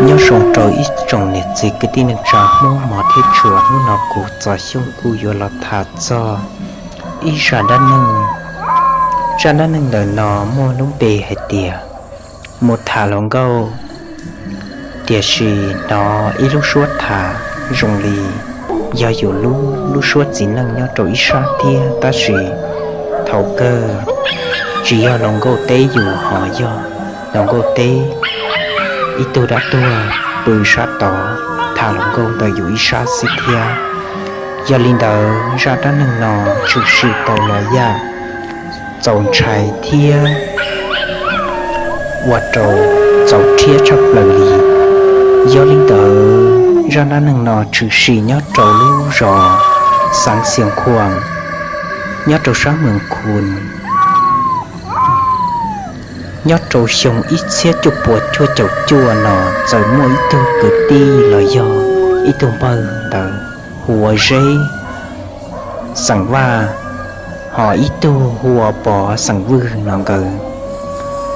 Nyob zoo rau ib tsoom niam txiv kwv tij neej tsa Hmoob mog thiab tshua, hnub no kuv Txos Xyooj kuj yuav los tham txog ib zaj dab neeg. Zaj dab neeg ntawm no muaj lub npe hais tias mus tham hluas nkauj. Tiam sis hnov ib lub suab tham zoo li yog yus lub, lub suab txiv neej nyob rau ib sab thiab, tab sis thaum kawg tsis yog hluas nkauj teb yus, ho yog hluas nkauj teb ib tug dab tuag pw sab tod tham hluas nkauj ntawm yus ib sab xwb thiab. Yog li ntawd zaj dab neeg no tshwm sim tau los yam txaus ntshai thiab ua rau txaus rhiab tshaj plaws li. Yog li ntawd zaj dab neeg no tshwm sim nyob rau lub zos Xeev Xias Khuam, nyob rau sab Mees Khun. Nyob rau xyoo ib txhiab cuaj puas cuaj caum cuaj no, txawm muaj ib tug kwv tij los yog ib tug npawg ntawd hu ua Zeb xeem Vaj, ho ib tug hu ua Pov xeem Vwj no, nkawd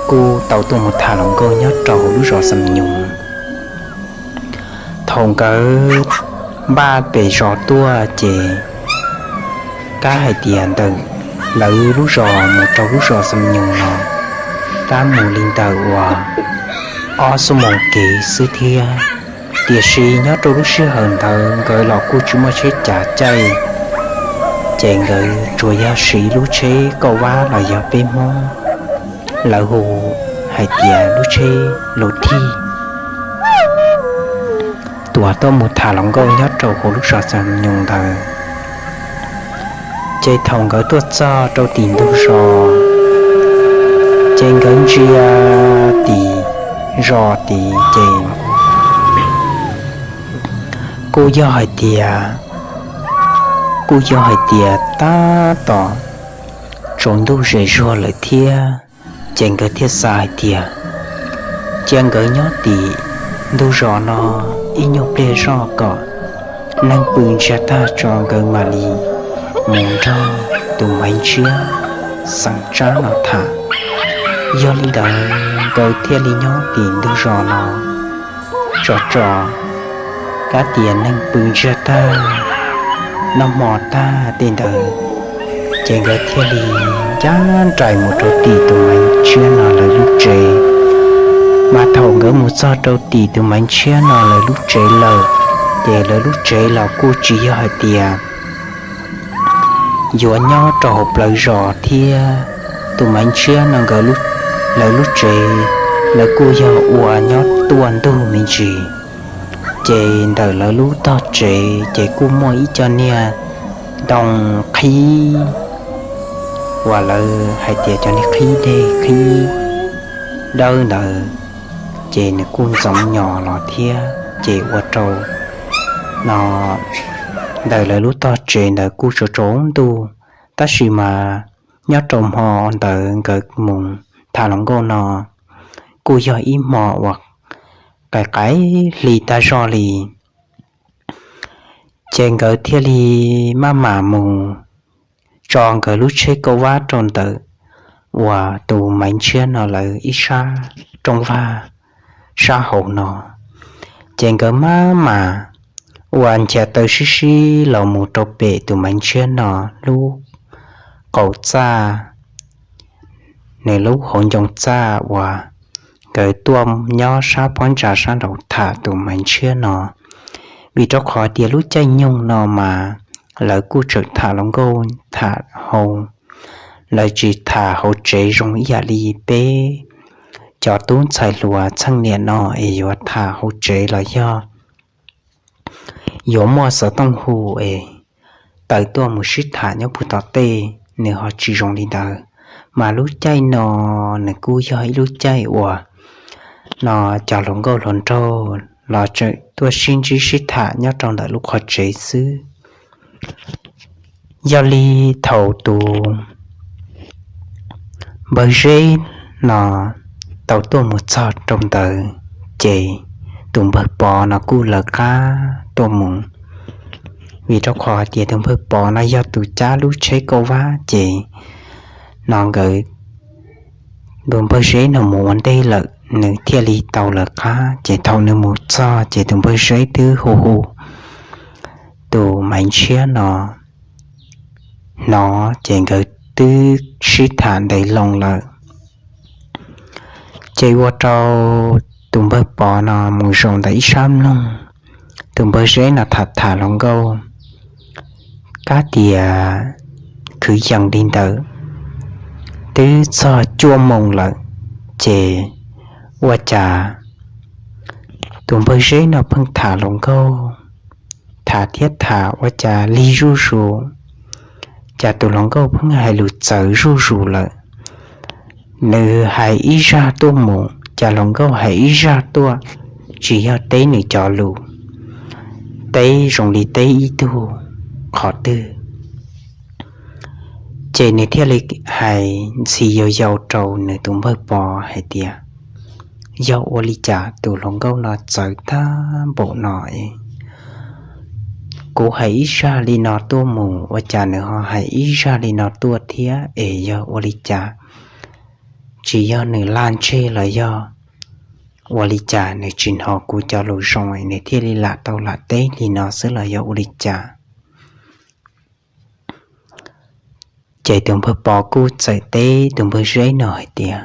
kuj tau tuaj mus tham hluas nkauj nyob rau hauv lub zos Xam Nyoos. Thaum nkawd npaj pem zos tuaj ces kab hais tias ntawm lawv lub zos mus rau lub zos Xam Nyoos no kab mus li ntawm uas ob xuab moos kev xwb thiab. Tiam sis nyob rau lub sij hawm ntawd nkawd los kuj tsis muaj tsheb cav caij, ces nkawd tsuas yog siv lub tsheb kauj vab los yog peb Hmoob lawv hu hais tias lub tsheb laus thij, tuaj tuaj mus tham hluas nkauj nyob rau hauv lub zos Xam Nyoos ntawd. Ces thaum nkawd tuaj txog rau tim ntug zos, ces nkawd ntsia tim zos tid ces kuj yog hais tias, kuj yog hais tias tab tom tsaus ntuj ze zuag lawm thiab. Ces nkawd thiaj xav hais tias cia nkawd nyob tim ntug zos no ib nyuag pliag zoj kom neeg pw ntsiag tag tso nkawd mam li mus nrog tus Maiv Ntshiab xeem Tsab no tham. Yog li ntawd nkawd thiaj li nyob tim ntug zos no tso tso, kab tias neeg pw ntsiag tag, noj hmo tag tej ntawd, ces nkawd thiaj li ncaj nraim mus rau tim tus Maiv Ntshiab no lawv lub tsev. Mas thaum nkawd mus txog rau tim tus Maiv Ntshiab no lawv lub tsev lawm, ces lawv lub tsev los kuj tsis yog hais tias yuav nyob rau hauv plawv zos thiab. Tus Maiv Ntshiab no nkawd, lawv lub tsev, lawv kuj yog ua nyob tuaj ntug me ntsis. Ces ntawm lawv lub tog tsev ces kuj muaj ib co niag ntoo qhib uas lawv hais tias cov niag qhib deg qhib dawb ntawd, ces nws kuj ntxoov nyos los thiab. Ces ua rau no ntawm lawv lub tog tsev ntawd kuj tsaus tsaus ntuj, tab sis mas nyob rau hmo ntawd nkawd mus tham hluas nkauj no kuj yog ib hmo uas qaim qaim hli tag zog li. Ces nkawd thiaj li maj mam mus tso nkawd lub tsheb kauj vab rau ntawm uas tus Maiv Ntshiab no lawv ib sab rooj vag sab hauv no. Ces nkawd maj mam ua nchias taw sib sib los mus rau pem tus Maiv Ntshiab no lub qaum txaj, nws lub hauv ncoo txaj uas nkawd tuaj nyob sab phab ntsa sab nraud tham tus Maiv Ntshiab no. Vim rau qhov tias lub caij nyoog no mas lawv kuj tseem tham hluas nkauj tham hauv, lawv tsis tham hauv tsev zoo ib yam li peb cov tub ntxhais hluas txheej niam no es yuav tham hauv tsev los yog yuav muaj xov tooj hu es tawm tuaj mus sib tham nyob puag tom tej, nws ho tsis zoo li ntawd. Mas lub caij no nws kuj yog ib lub caij uas no cov hluas nkauj hluas nraug los tseem tuaj sib ntsib sib tham nyob rau ntawm lub qhov tsev xwb. Yog li thaum tus npawg Zeb no tau tuaj mus txog rau ntawd, ces tus npawg Pov no kuj lawv qab tuaj mus. Vim rau qhov tias tus npawg Pov no yog tus cab lub tsheb kauj vab, ces no nkawd, tus npawg Zeb no mus ua ntej lawm, nws thiaj li tau lawv qab. Ces thaum nws mus txog ces tus npawg Zeb twb hu hu tus Maiv Ntshiab no hnov, ces nkawd twb sib tham ntev loo lawm. Ces ua rau tus npawg Pov no mus zaum ntawm ib sab mloog, tus npawg Zeb no tham tham hluas nkauj, kab tias khwv yees li ntawd twb txog cuaj moos lawm, ces ua cas tus npawg Zeb no pheej tham hluas nkauj, tham thiab tham ua cas lig zuj zus, cas tus hluas nkauj pheej hais lus txawv zuj zus lawm. Nws hais ib zaj tuaj mus, cas hluas nkauj hais ib zaj tuaj, tsis yog teb nws cov lus, teb zoo li teb ib tug qhov twg. Ces nws thiaj li hais ntxhi yau yau rau nws tus npawg Pov hais tias, yog ua li cas tus hluas nkauj no txawv tag npaum no es kuv hais ib zaj li no tuaj mus ua cas nws ho hais ib zaj li no tuaj thiab es yog ua li cas? Tsis yog nws laj ntseg los yog ua li cas nws tsis hnov kuv cov lus zoo es nws thiaj li lam tau lam teb li no xwb los yog ua li cas? Ces tus npawg Pov kuj txawm teb tus npawg Zeb no hais tias,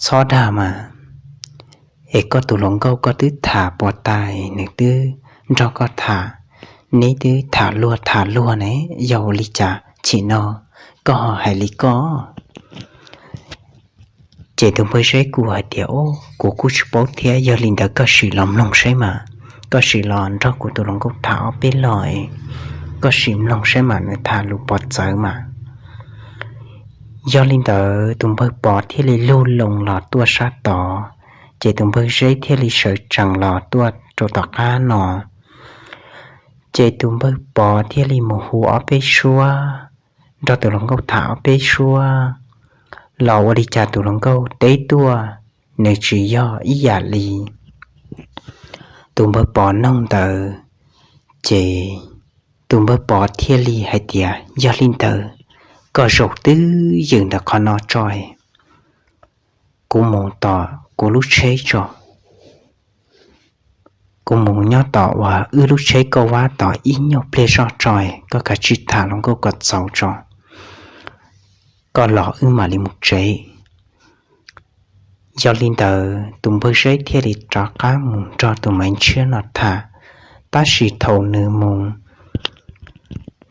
txhob dag mas, es koj tus hluas nkauj koj twb tham puas tas, nws twb nrog koj tham, neb twb tham luag tham luag ne, yog ua li cas chim no koj ho hais li koj? Ces tus npawg Zeb kuj hais tias, o, kuv kuj tsis paub thiab, yog li ntawd koj sim los mloog saib mas, koj sim los nrog kuv tus hluas nkauj tham ob peb lo, koj sim mloog saib mas nws tham lus puas txawv mas. Yog li ntawd tus npawg Pov thiaj li lug loo los tuaj sab tod, ces tus npawg Zeb thiaj li sawv tsees los tuaj rau tom qab no. Ces tus npawg Pov thiaj li mus hu ob peb suab, nrog tus hluas nkauj tham ob peb suab, los ua li cas tus hluas nkauj teb tuaj nws tsis yog ib yam li tus npawg Pov nug ntawd. Ces tus npawg Pov thiaj li hais tias, yog li ntawd koj zaum twj ywm ntawm qhov no tso, kuv mus tom kuv lub tsheb tso, kuv mus nyob tom uas wb lub tsheb kauj vab tom ib nyuag pliag zoj tso, koj kav tsij tham hluas nkauj kom txaus tso, koj los wb mam li mus tsev. Yog li ntawd tus npawg Zeb thiaj li rov qab mus nrog tus Maiv Ntshiab no tham. Tab sis thaum nws mus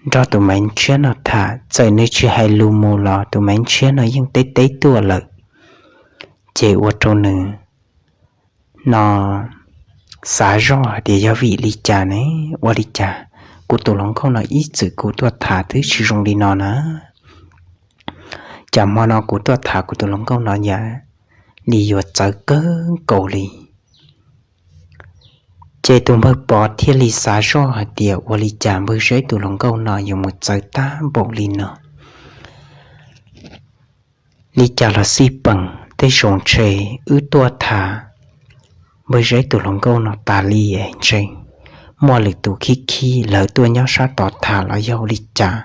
nrog tus Maiv Ntshiab no tham, txawm nws tsis hais lus mus los tus Maiv Ntshiab no yeej teb teb tuaj lawm. Ces ua rau nws no xav zoj hais tias yog vim li cas ne, ua li cas kuv tus hluas nkauj no ib txwm kuv tuaj tham twb tsis zoo li no na, cas hmo no kuv tuaj tham kuv tus hluas nkauj no yam li yuav txawv kawg nkaus li. Ces tus npawg Pov thiaj li xav zoj hais tias ua li cas npawg Zeb tus hluas nkauj no yuav mus txawv tag npaum li no. Li cas los xij peem, tej zaum ntshe wb tuaj tham npawg Zeb tus hluas nkauj no tas li es ntshe muaj lwm tus khib khib lawv tuaj nyob sab tod tham los yog ua li cas.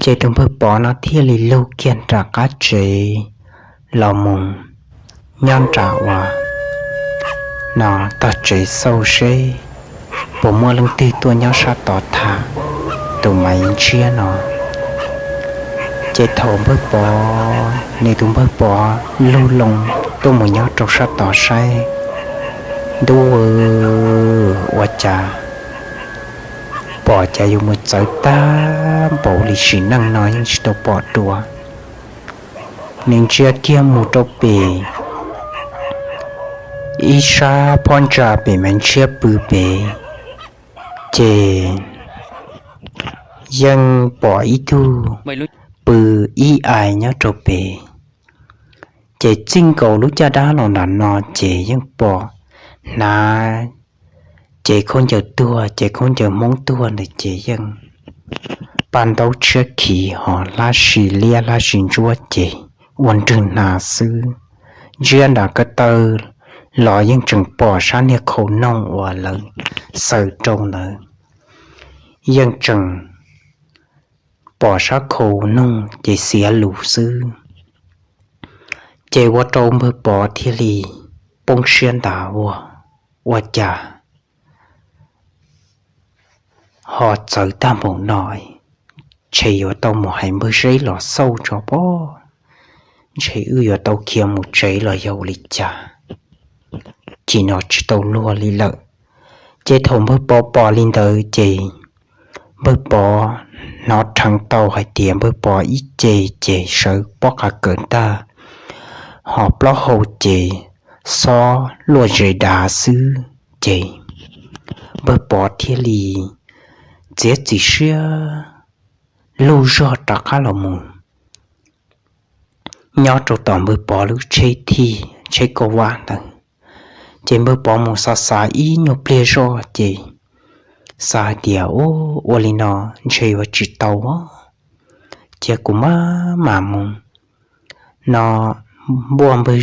Ces tus npawg Pov no thiaj li lug kiag nram qab tsev los mus nyob nram uas no tog tsev xauj seb puas muaj leej twg tuaj nyob sab tod tham tus Maiv Ntshiab no. Ces thaum npawg Pov, nws tus npawg Pov lug loo tuaj mus nyob rau sab tod saib, ntuj, ua cas pom cas yuav mus txawv tag npaum li, sim neej no yeej tsis tau pom dua. Nws ntsia kiag mus rau pem ib sab phab ntsa pem Maiv Ntshiab pw pem, ces yeej pom ib tug pw ib ai nyob rau pem. Ces txij nkaus lub caj dab los nram no ces yeej pom hnav cev khaub ncaws tuag, cev khaub ncaws Hmoob tuag ntawd ces yeej paj ntaub tshiab khiv ho hlab si liab hlab si ntsuab ces ua nrwg hnav xwb. Ntsia nram ko taw los yeej tseem pom sab niag khau noog uas lawv xaws rau ntawd, yeej tseem pom sab khau noog ces xiav lus xwb. Ces ua rau npawg Pov thiaj li poob siab ntag ua, ua cas ho txawv tag npaum no, ntshe yuav tau mus hais npawg Zeb los xauj tso pob, ntshe wb yuav tau khiav mus tsev los yog ua li cas, cia no tsis tau luag li lawm. Ces thaum npawg Pov pom li ntawd ces npawg Pov hnov rheev tau hais tias npawg Pov ib ce ces sawv pob qa kawm ntag, ho plaub hau ces xob luaj zes dav xwb. Ces npawg Pov thiaj li txiav txim siab lug zog rov qab los mus nyob rau tom npawg Pov lub tsheb thij tsheb kauj vab ntawd. Ces npawg Pov mus xav xav ib nyuag pliag zoj ces xav hais tias, Ua li no ntshe yuav tsis tau, cia kuv maj mam mus no npuaj npawg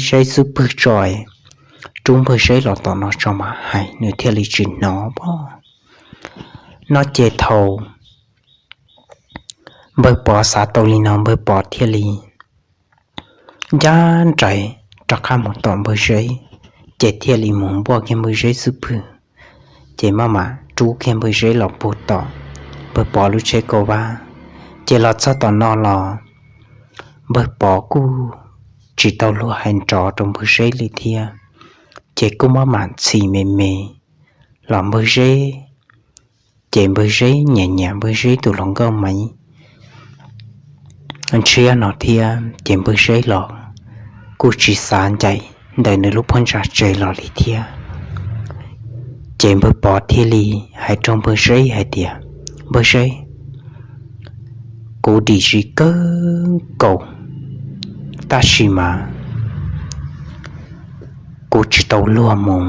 Zeb xub pwg tso, rub npawg Zeb los tom no tso mas hais nws thiaj li tsis hnov pob. No ces thaum npawg Pov xav tau li no npawg Pov thiaj li ncaj nraim rov qab mus tom npawg Zeb, ces thiaj li mus npuaj kiag npawg Zeb xub pwg, ces maj mam rub kiag npawg Zeb los puag tom npawg Pov lub tsheb kauj vab. Ces los txog tom no los npawg Pov kuj tsis tau luag hais nrov rau npawg Zeb li thiab, ces kuj maj mam ntxhi me me los npawg Zeb, ces npawg Zeb nyiam nyiam npawg Zeb tus hluas nkauj Maiv Ntshiab no thiab, ces npawg Zeb los kuj tsis xav ncaim ntawm nws lub phab ntsa tsev los li thiab. Ces npawg Pov thiaj li hais rau npawg Zeb hais tias, Npawg Zeb, kuv dim tsis kawg nkaus, tab sis mas kuv tsis tau luag mus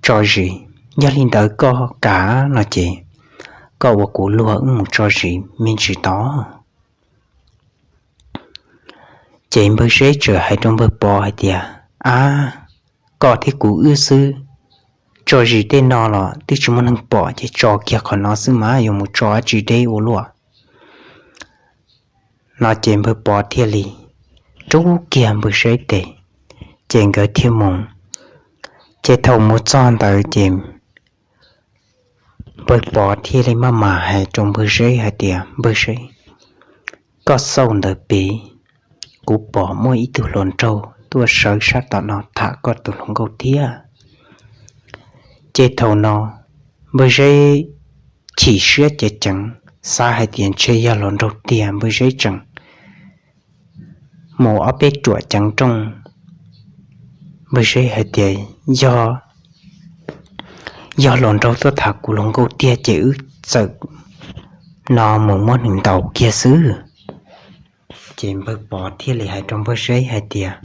tso zis. Yog li ntawd koj kam no ces koj ua kuv luag wb mus tso zis me ntsis tod. Ces npawg Zeb txawm hais rau npawg Pov hais tias, Ab, koj thiab kuv wb xwb, tso zis tej no los twb tsis muaj neeg pom ces tso kiag qhov no xwb mas yuav mus tso dab tsi deb ua luaj. No ces npawg Pov thiaj li rub kiag npawg Zeb tes, ces nkawd thiaj mus. Ces thaum mus txog ntawd ces npawg Pov thiaj li maj mam hais rau npawg Zeb hais tias, Npawg Zeb, koj xauj ntawd pem, kuv pom muaj ib tug hluas nraug tuaj sawv sab tom no tham koj tus hluas nkauj thiab. Ces thaum no npawg Zeb chim siab ceev ceev, xav hais tias ntshe yog hluas nraug tiag, npawg Zeb tseem mus ob peb ruam ceev rooj. Npawg Zeb hais tias, Yog, yog hluas nraug tuaj tham kuv hluas nkauj tiag ces wb txawm no mus muab nws ntaus kiag xwb. Ces npawg Pov thiaj li hais rau npawg Zeb hais tias,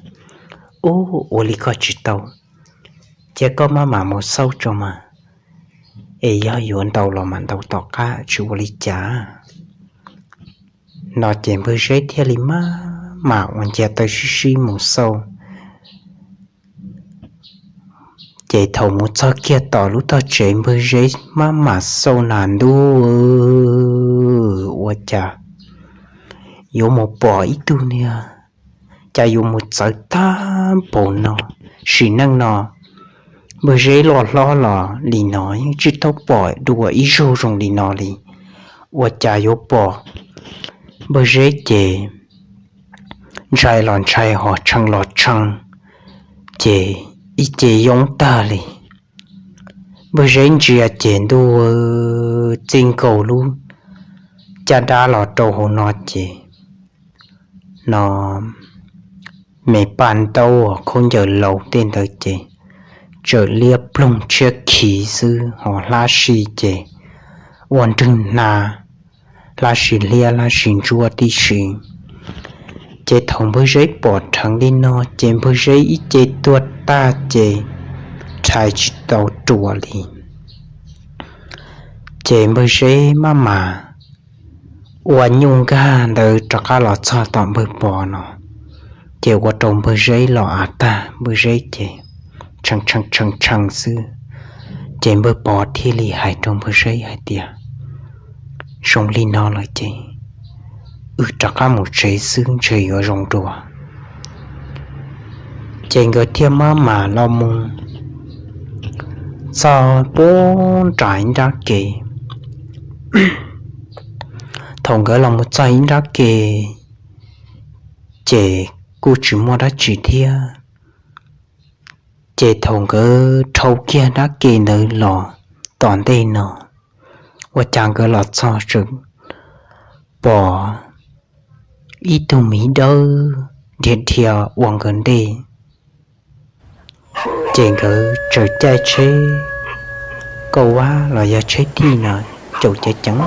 Ub, ua li koj tsis tau, cia koj maj mam mus xauj tso mas, es yog yuav ntaus los mam ntaus tom qab tsis ua li cas. No ces npawg Zeb thiaj li maj mam ua ncia taw sib sib mus xauj. Ces thaum mus txog kiag tom lub tog tsev npawg Zeb maj mam xauj na ntuj, ua cas yuav mus pom ib tug niag, cas yuav mus txawv tag npaum no. Sim neej no npawg Zeb loj hlob los li no yeej tsis tau pom dua ib zaug zoo li no li. Ua cas yuav pom npawg Zeb ces ntshai los ntshai ho tshee los tshee, ces ib ce yoob tag li. Npawg Zeb ntsia ces ntuj, txij nkaus lub caj dab los rau hauv no ces no me paj ntaub khaub ncaws laus tej ntawd ces txawm liab ploog tshiab khiv xwb, ho hlab si ces ua nrwg hna, hlab si liab hlab si ntsuab tib si. Ces thaum npawg Zeb pom dheev li no ces npawg Zeb ib ce tuag tag ces rhais tsis tau ruam li. Ces npawg Zeb maj mam ua nyuj nkag ntawd rov qab los txog tom npawg Pov no, ces ua rau npawg Zeb los av tag, npawg Zeb ces tshee tshee tshee xwb. Ces npawg Pov thiaj li hais rau npawg Zeb hais tias, Zoo li no lawm ces wb rov qab mus tsev xwb ntshe yuav zoo dua. Ces nkawd thiaj maj mam los mus txog puag nram ib nrab ke. Thaum nkawd los mus txog ib nrab ke, ces kuj tsis muaj dab tsi thiab. Ces thaum nkawd dhau kiag nrab ke ntawd los tom ntej no, ua cas nkawd los txog tseem pom ib tug miv dawb dhia dhia ua nkawd ntej. Ces nkawd tsaws caij tsheb kauj vab los yog tsheb thij no caum ceev ceev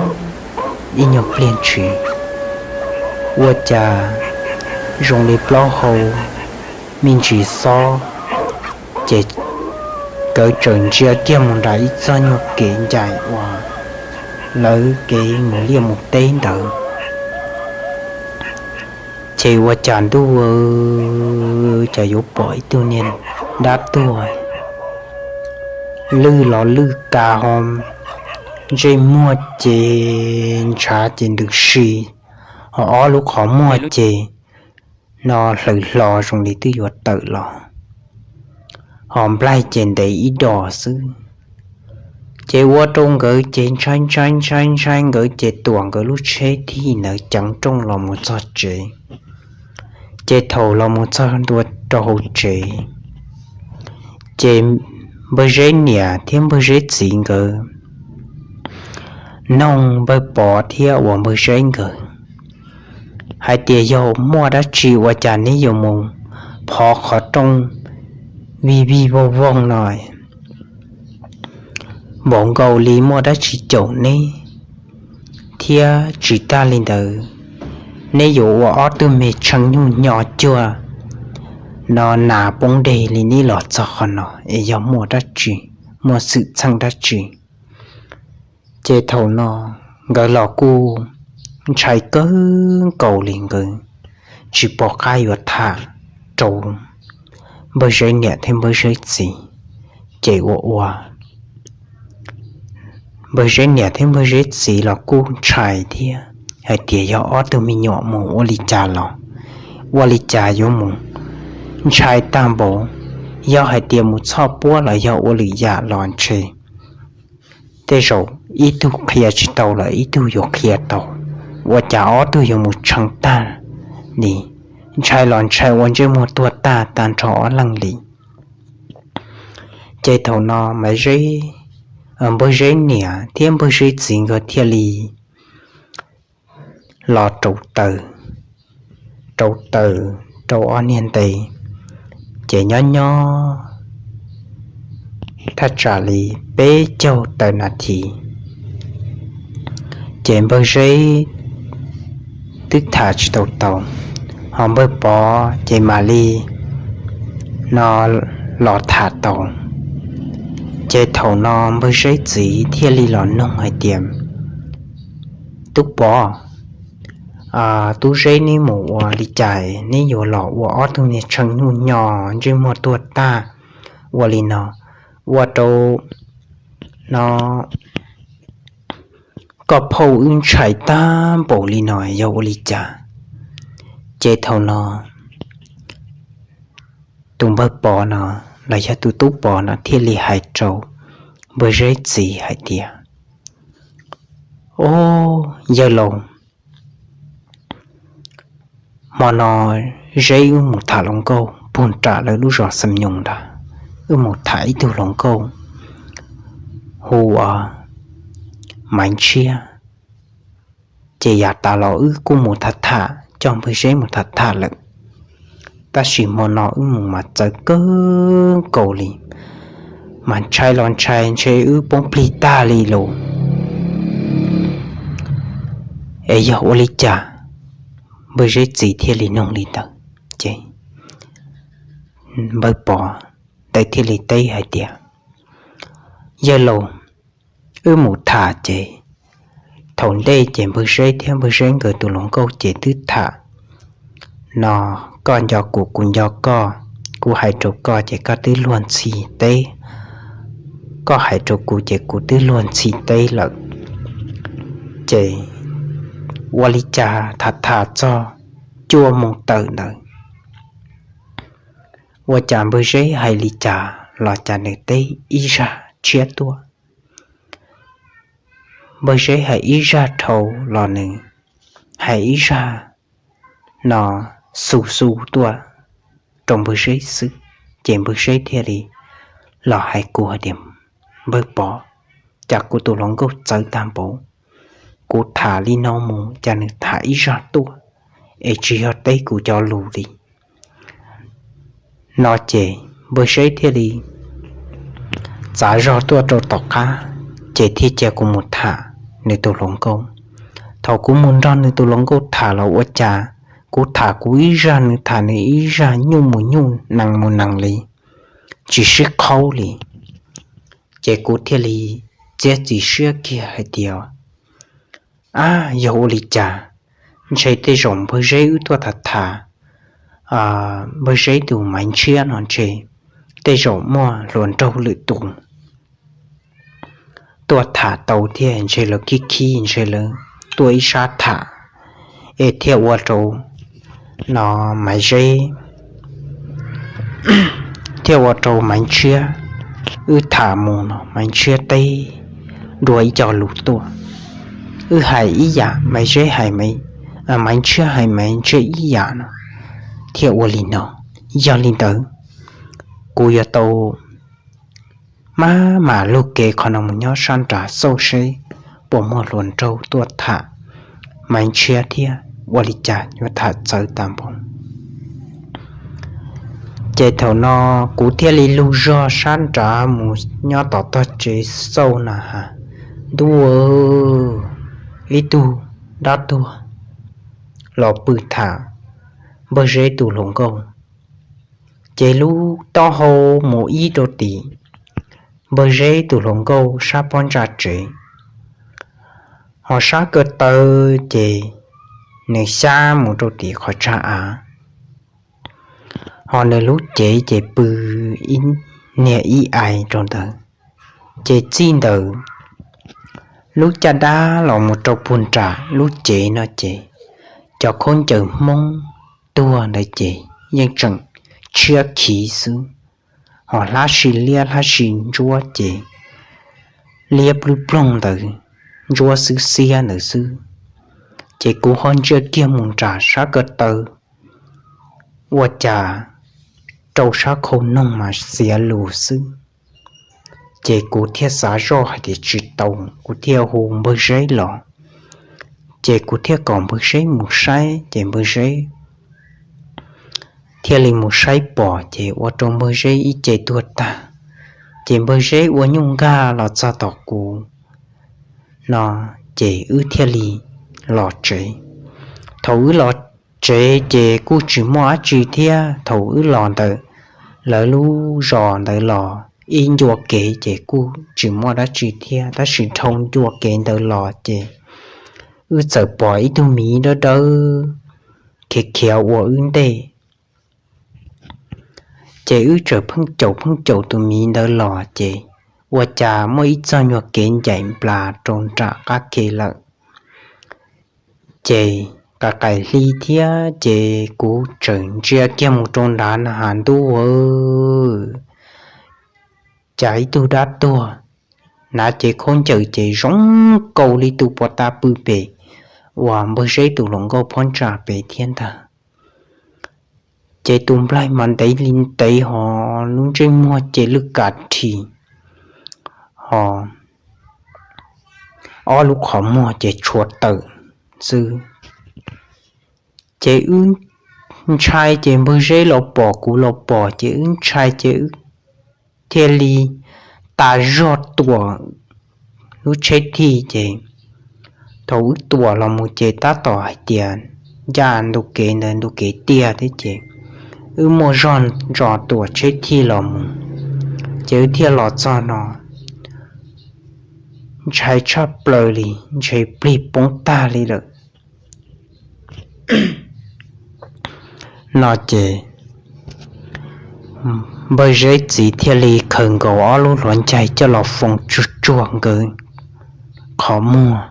ib nyuag pliag ntshis, ua cas zoo li plaub hau me ntsis xob. Ces nkawd tsaws ntsia kiag mus nram ib txoj nyuag kev ncaim uas lawv kev mus liaj mus teb ntawd. Ces ua cas ntuj, cas yuav pom ib tug niag dab tuag, lwj los lwj ka ho, ntsej muag ces ntshav ces ntws si, ho ob lub qhov muag ces no hlaws hlo zoo li twb yuav tawm los, ho nplaig ces ntev ib dos xwb. Ces ua rau nkawd ces ntshai ntshai ntshai ntshai, nkawd ces tuam nkawd lub tsheb thij ntawd ceev rooj los mus txog tsev. Ces thaum los mus txog ntua rau hauv tsev, ces npawg Zeb niam thiab npawg Zeb txiv nkawd noog npawg Pov thiab uas npawg Zeb nkawd hais tias, yog muaj dab tsi ua cas neb yuav mus phov qhov rooj vij vij voog voog no? Npaum nkaus li muaj dab tsi caum neb, thiab tsis tag li ntawd, neb yuav ua ob tug me tshee nyuj nyo cuag no nas poob deg li neb los txog qhov no es yog muaj dab tsi, muaj xwm txheej dab tsi? Ces thaum no nkawd los kuj ntshai kawg nkaus li, nkawd tsis pom qab yuav tham rau npawg Zeb niam thiab npawg Zeb txiv. Ces ua ua npawg Zeb niam thiab npawg Zeb txiv los kuj ntshai thiab hais tias, yog ob tug me nyuam mus ua li cas los, ua li cas yuav mus ntshai tag npaum, yog hais tias mus txhoj puab los yog ua lwm yam los ntshe tej zaum ib tug qhia tsis tau lawm ib tug yuav qhia tau, ua cas ob tug yuav mus tshee tag li, ntshai los ntshai ua ntsej muag tuag tag tag nrho ob leeg li. Ces thaum no Maiv Zeb, npawg Zeb niam thiab npawg Zeb txiv nkawd thiaj li los rauv taws, rauv taws rau ob niag ntes, ces nyob nyob thaj tsam li peb caug tawm nas this, ces npawg Zeb twb tham tsis tau tau, ho npawg Pov ces mam li no los tham tau. Ces thaum no npawg Zeb txiv thiaj li los noog hais tias, tub Pov, tub Zeb neb mus ua li cas neb yuav los ua ob tug niag tshee nyuj nyo ntsej muag tuag tag ua li no, ua rau no koj phauj wb ntshai tag npaum li no yog ua li cas? Ces thaum no tus npawg Pov no los yog tus tub Pov no thiaj li hais rau npawg Zeb txiv hais tias, o, yawg laus, hmo no Zeb wb mus tham hluas nkauj puag nram lawv lub zos Xam Nyoos ntag, wb mus tham ib tug hluas nkauj hu ua Maiv Ntshiab. Ces yav tas los wb kuj mus tham tham, coj npawg Zeb mus tham tham lawm, tab sis hmo no wb mus mas txawv kawg nkaus li, mas ntshai los ntshai ntshe wb poob plig tag li lauj. Es yog ua li cas? Npawg Zeb txiv thiaj li noog li ntawd. Ces npawg Pov ntawd thiaj li teb hais tias, yawg laus, wb mus tham ces thaum ntej ces npawg Zeb thiab npawg Zeb nkawd tus hluas nkauj ces twb tham no, koj nco kuv, kuv nco koj, kuv hais rau koj ces koj twb luag ntxhi teb, koj hais rau kuv ces kuv twb luag ntxhi teb lawm. Ces ua li cas tham tham txog cuaj moos tawm ntawd, Ua cas npawg Zeb hais li cas los cas nws teb ib zaj tshiab tuaj. Npawg Zeb hais ib zaj dhau los nws hais ib zaj no xu xu tuaj rau npawg Zeb xwb, ces npawg Zeb thiaj li los hais kuv hais tias, Npawg Pov, cas kuv tus hluas nkauj txawv tag npaum, kuv tham li no mus cas nws tham ib zaj tuaj, es tsis yog teb kuv cov lus li. No ces npawg Zeb thiaj li txav zog tuaj rau tom qab, ces thiaj cia kuv mus tham nws tus hluas nkauj. Thaum kuv mus nrog nws tus hluas nkauj tham los ua cas kuv tham kuv ib zaj nws tham nws ib zaj, nyuj mus nyuj nees mus nees li, tsis sib qhaub li. Ces kuv thiaj li txiav txim siab kiag hais tias, Ab, yog ua li cas, ntshe tej zaum npawg Zeb wb tuaj tham tham npawg Zeb tus Maiv Ntshiab no ntshe tej zaum muaj hluas nraug lwm tus tuaj tham tau thiab, ntshe lawv khib khib, ntshe lawv tuaj ib sab tham, es thiaj ua rau no Maiv Zeb, thiaj ua rau Maiv Ntshiab, wb tham mus no Maiv Ntshiab teb dua ib co lus tuaj, wb hais ib yam Maiv Zeb hais, Maiv Ntshiab hais Maiv Ntshiab ib yam no, thiaj ua li no. Yog li ntawd, kuv yuav tau maj mam lug kev qhov no mus nyob sab nrad xauj seb puas muaj hluas nraug tuaj tham Maiv Ntshiab thiab ua li cas yuav tham txawv tag npaum. Ces thaum no kuv thiaj li lug zog sab nrad mus nyob tom tog tsev xauj na has, ntuj, ib tug dab tuag los pw tham npawg Zeb tus hluas nkauj. Ces lub taub hau mus ib rau tim npawg Zeb tus hluas nkauj sab pob ntsa tsev, ho sab ko taw ces nws xyab mus rau tim qhov tsag av, ho nws lub cev ces pw ib niag ib ai rau ntawd. Ces txij ntawd lub caj dab los mus rau puag nram lub cev no ces cov khaub ncaws Hmoob tuag ntawd ces yeej tseem tshiab khiv xwb, ho hlab si liab hlab si ntsuab ces liab plub ploog ntawd, ntsuab xwb xiab ntawd xwb. Ces kuv ho ntsia kiag mus nram sab ko taw, ua cas rau sab khau noog mas xiav lus xwb. Ces kuv thiaj xav zoj hais tias tsis tau, kuv thiaj hu npawg Zeb los. Ces kuv thiaj kom npawg Zeb mus saib, ces npawg Zeb thiaj li mus saib pom, ces ua rau npawg Zeb ib ce tuag tag. Ces npawg Zeb ua nyuj nkag los txog tom kuv no, ces wb thiaj li los tsev. Thaum wb los tsev ces kuj tsis muaj dab tsi thiab, thaum wb los ntawm lawv lub zos ntawd los ib ncua kev ces kuj tsis muaj dab tsi thiab, tab sis dhau ncua kev ntawd los ces wb txawm pom ib tug miv dawb dawb khiav khiav ua wb ntej. Ces wb txawm pheej caum pheej caum tus miv ntawd los ces ua cas muaj ib txoj nyuag kev ncaim nplas rau nram qab ke lawm. Ces qais qais hli thiab ces kuv txawm ntsia kiag mus rau nrad na has ntuj, cas ib tug dab tuag hnav cev khaub ncaws ces zoo nkaus li tus puag ta pw pem uas npawg Zeb tus hluas nkauj phab ntsa pem thiab ntag. Ces tus nplaig mas ntev li ntev ho lub ntsej muag ces lwj kav rhis, ho ob lub qhov muag ces tshuav tawm xwb. Ces wb ntshai ces npawg Zeb los pom kuv los pom ces wb ntshai ces wb thiaj li tas zog tuam lub tsheb thij ces thaum wb tuam los mus ces tab tom hais tias ncaj ntu kev ntawd ntu kev tiaj thiab ces wb muaj zog ntso tuam tsheb thij los mus, ces wb thiaj los txog no ntshai tshaj plaws li, ntshe plig poob tag li lawm. No ces npawg Zeb txiv thiaj li khaws nkaus ob lub hluav ncaig coj los foo tsuag tsuag nkawd qhov muag,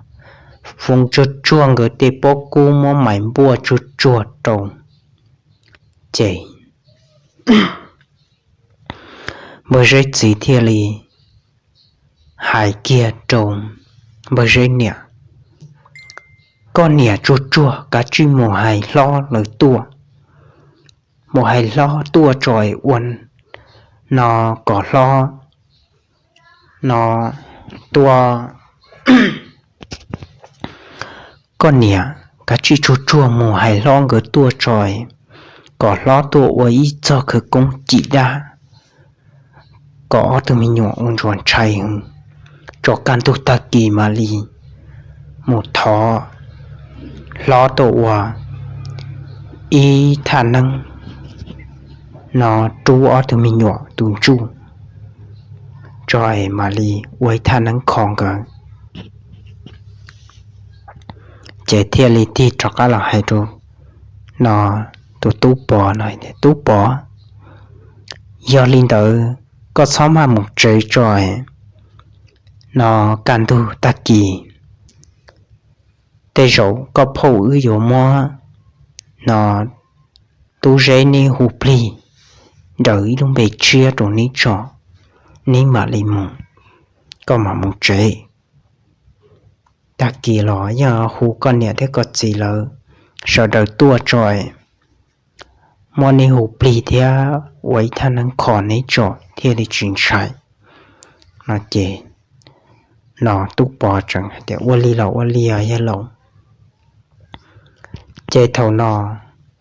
foo tsuag tsuag nkawd tej pob kub muab mais npuaj tsuag tsuag rau. Ces npawg Zeb txiv thiaj li hais kiag rau npawg Zeb niam, koj niam tsuag tsuag kav tsij mus hais hlob lawv tuaj, mus hais hlob tuaj tso ua no kom hlob no tuaj koj niam kav tsij tsuag tsuag mus hais hlob nkawd tuaj tso, kom hlob tuaj ua ib txog khawv koob cim dab, kom ob tug me nyuam ua ntsuas ntshai heev, tso kaj ntug tag kis mam li mus thov hlob tuaj ua ib thaj neeb no rub ob tug me nyuam tus ntsuj tso mam li ua ib thaj neeb kho nkawd. Ces thiaj li tig rov qab los hais rau no tus Tub Pov no, Tub Pov, yog li ntawd koj txhob maj mus tsev tso, no kaj ntug tag kis tej zaum koj phauj wb yuav muab no Tub Zeb neb hu plig nraws ib lub npe tshiab rau neb tso, neb mam li mus, koj mam mus tsev. Tag kis los yeej hu koj niam thiab koj txiv lawv sawv daws tuaj tso, muab neb hu plig thiab ua ib thaj neeb kho neb tso thiaj li tsis ntshai. No ces no Tub Pov tseem hais tias ua li los ua li os yawg laus. Ces thaum no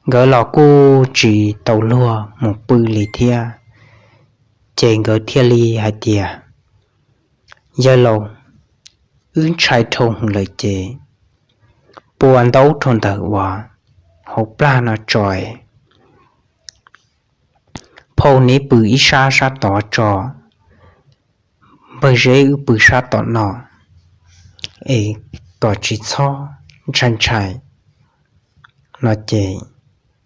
nkawd los kuj tsis tau luag mus pw li thiab, ces nkawd thiaj li hais tias, yawg laus, wb ntshai dhau hwv lawm ces pua ntaub rau ntawm uas hauv plag no tso, phauj neb pw ib sab sab tod tso, npawg Zeb wb pw sab tom no, es kom tsis txhob ntshai ntshai. No ces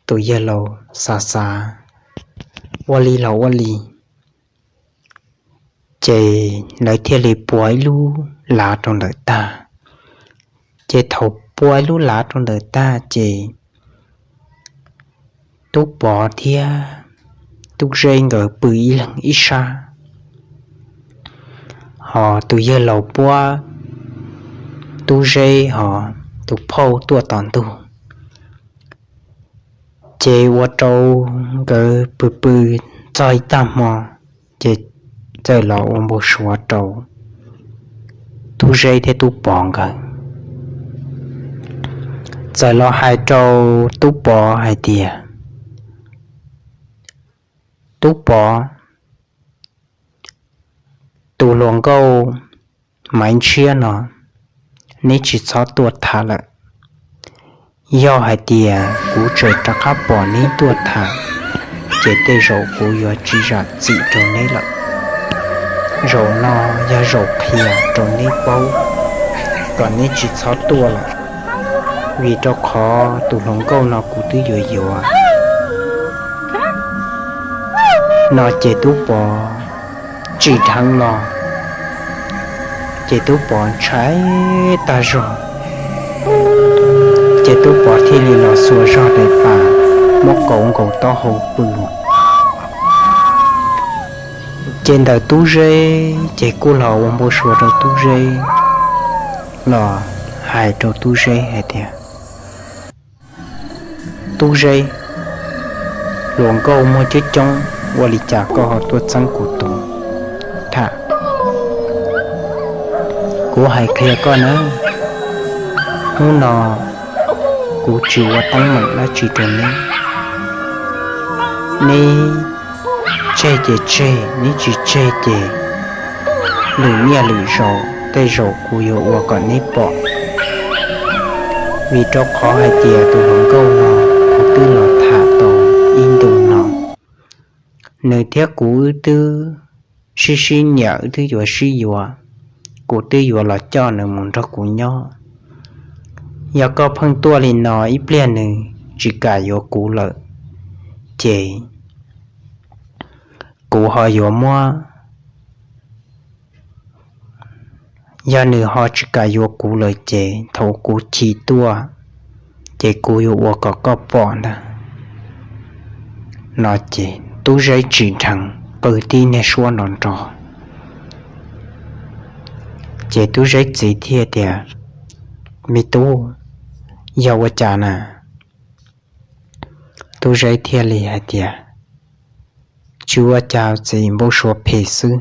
tus yawg laus xav xav, ua li los ua li, ces lawv thiaj li pua ib lub lav rau ntawm tag. Ces thaum pua ib lub lav rau ntawm tag ces Tub Pov thiab Tub Zeb nkawd pw ib leeg ib sab, ho tus yawg laus puab Tub Zeb ho tus phauj tuaj tom ntug. Ces ua rau nkawd pw pw txog ib tag hmo, ces txawm los ua npau suav rau Tub Zeb thiab Tub Pov nkawd. Txawm los hais rau Tub Pov hais tias, Tub Pov, tus hluas nkauj Maiv Ntshiab no, neb tsis txhob tuaj tham lawm. Yog hais tias kuv tseem rov qab pom neb tuaj tham, ces tej zaum kuv yuav tsis zam txim rau neb lawm. Zaum no yog zaum qhia rau neb paub kom neb tsis txhob tuaj lawm, vim rau qhov tus hluas nkauj no kuv twb yuav yuav. No ces Tub Pov tsim dheev los, ces Tub Pov ntshai tag zog, ces Tub Pov thiaj li los xuas zog daim pam muab kauv nkaus taub hau pw. Ces ntawm Tub Zeb ces kuj los ua npau suav rau Tub Zeb, los hais rau Tub Zeb hais tias, Tub Zeb, hluas nkauj muaj coob coob, ua li cas koj ho tuaj txeeb kuv tus tham? Kuv hais qhia koj nawb, hnub no kuv tsis ua teeb meem dab tsi rau neb. Neb tseg ces tseg, neb tsis tseg ces lwm niaj lwm zaus tej zaum kuv yuav ua kom neb pom. Vim rau qhov hais tias tus hluas nkauj no kuv twb los tham tau ib ntu no, nws thiab kuv wb twb sib sib nyiam, wb twb yuav sib yuav, kuv twb yuav los coj nws mus nrog kuv nyob. Yog koj pheej tuaj li no ib pliag nws tsis kam yuav kuv lawm, ces kuv ho yuav muab, yog nws ho tsis kam yuav kuv lawm ces thaum kuv chim tuaj, ces kuv yuav ua kom koj pom ntag. No ces Tub Zeb tsim dheev, qw tib niag suab nrov nrov. Ces Tub Zeb txiv thiaj tias, Me tub, yog ua cas na? Tub Zeb thiaj li hais tias, Tsis ua cas txiv, npau suav phem xwb.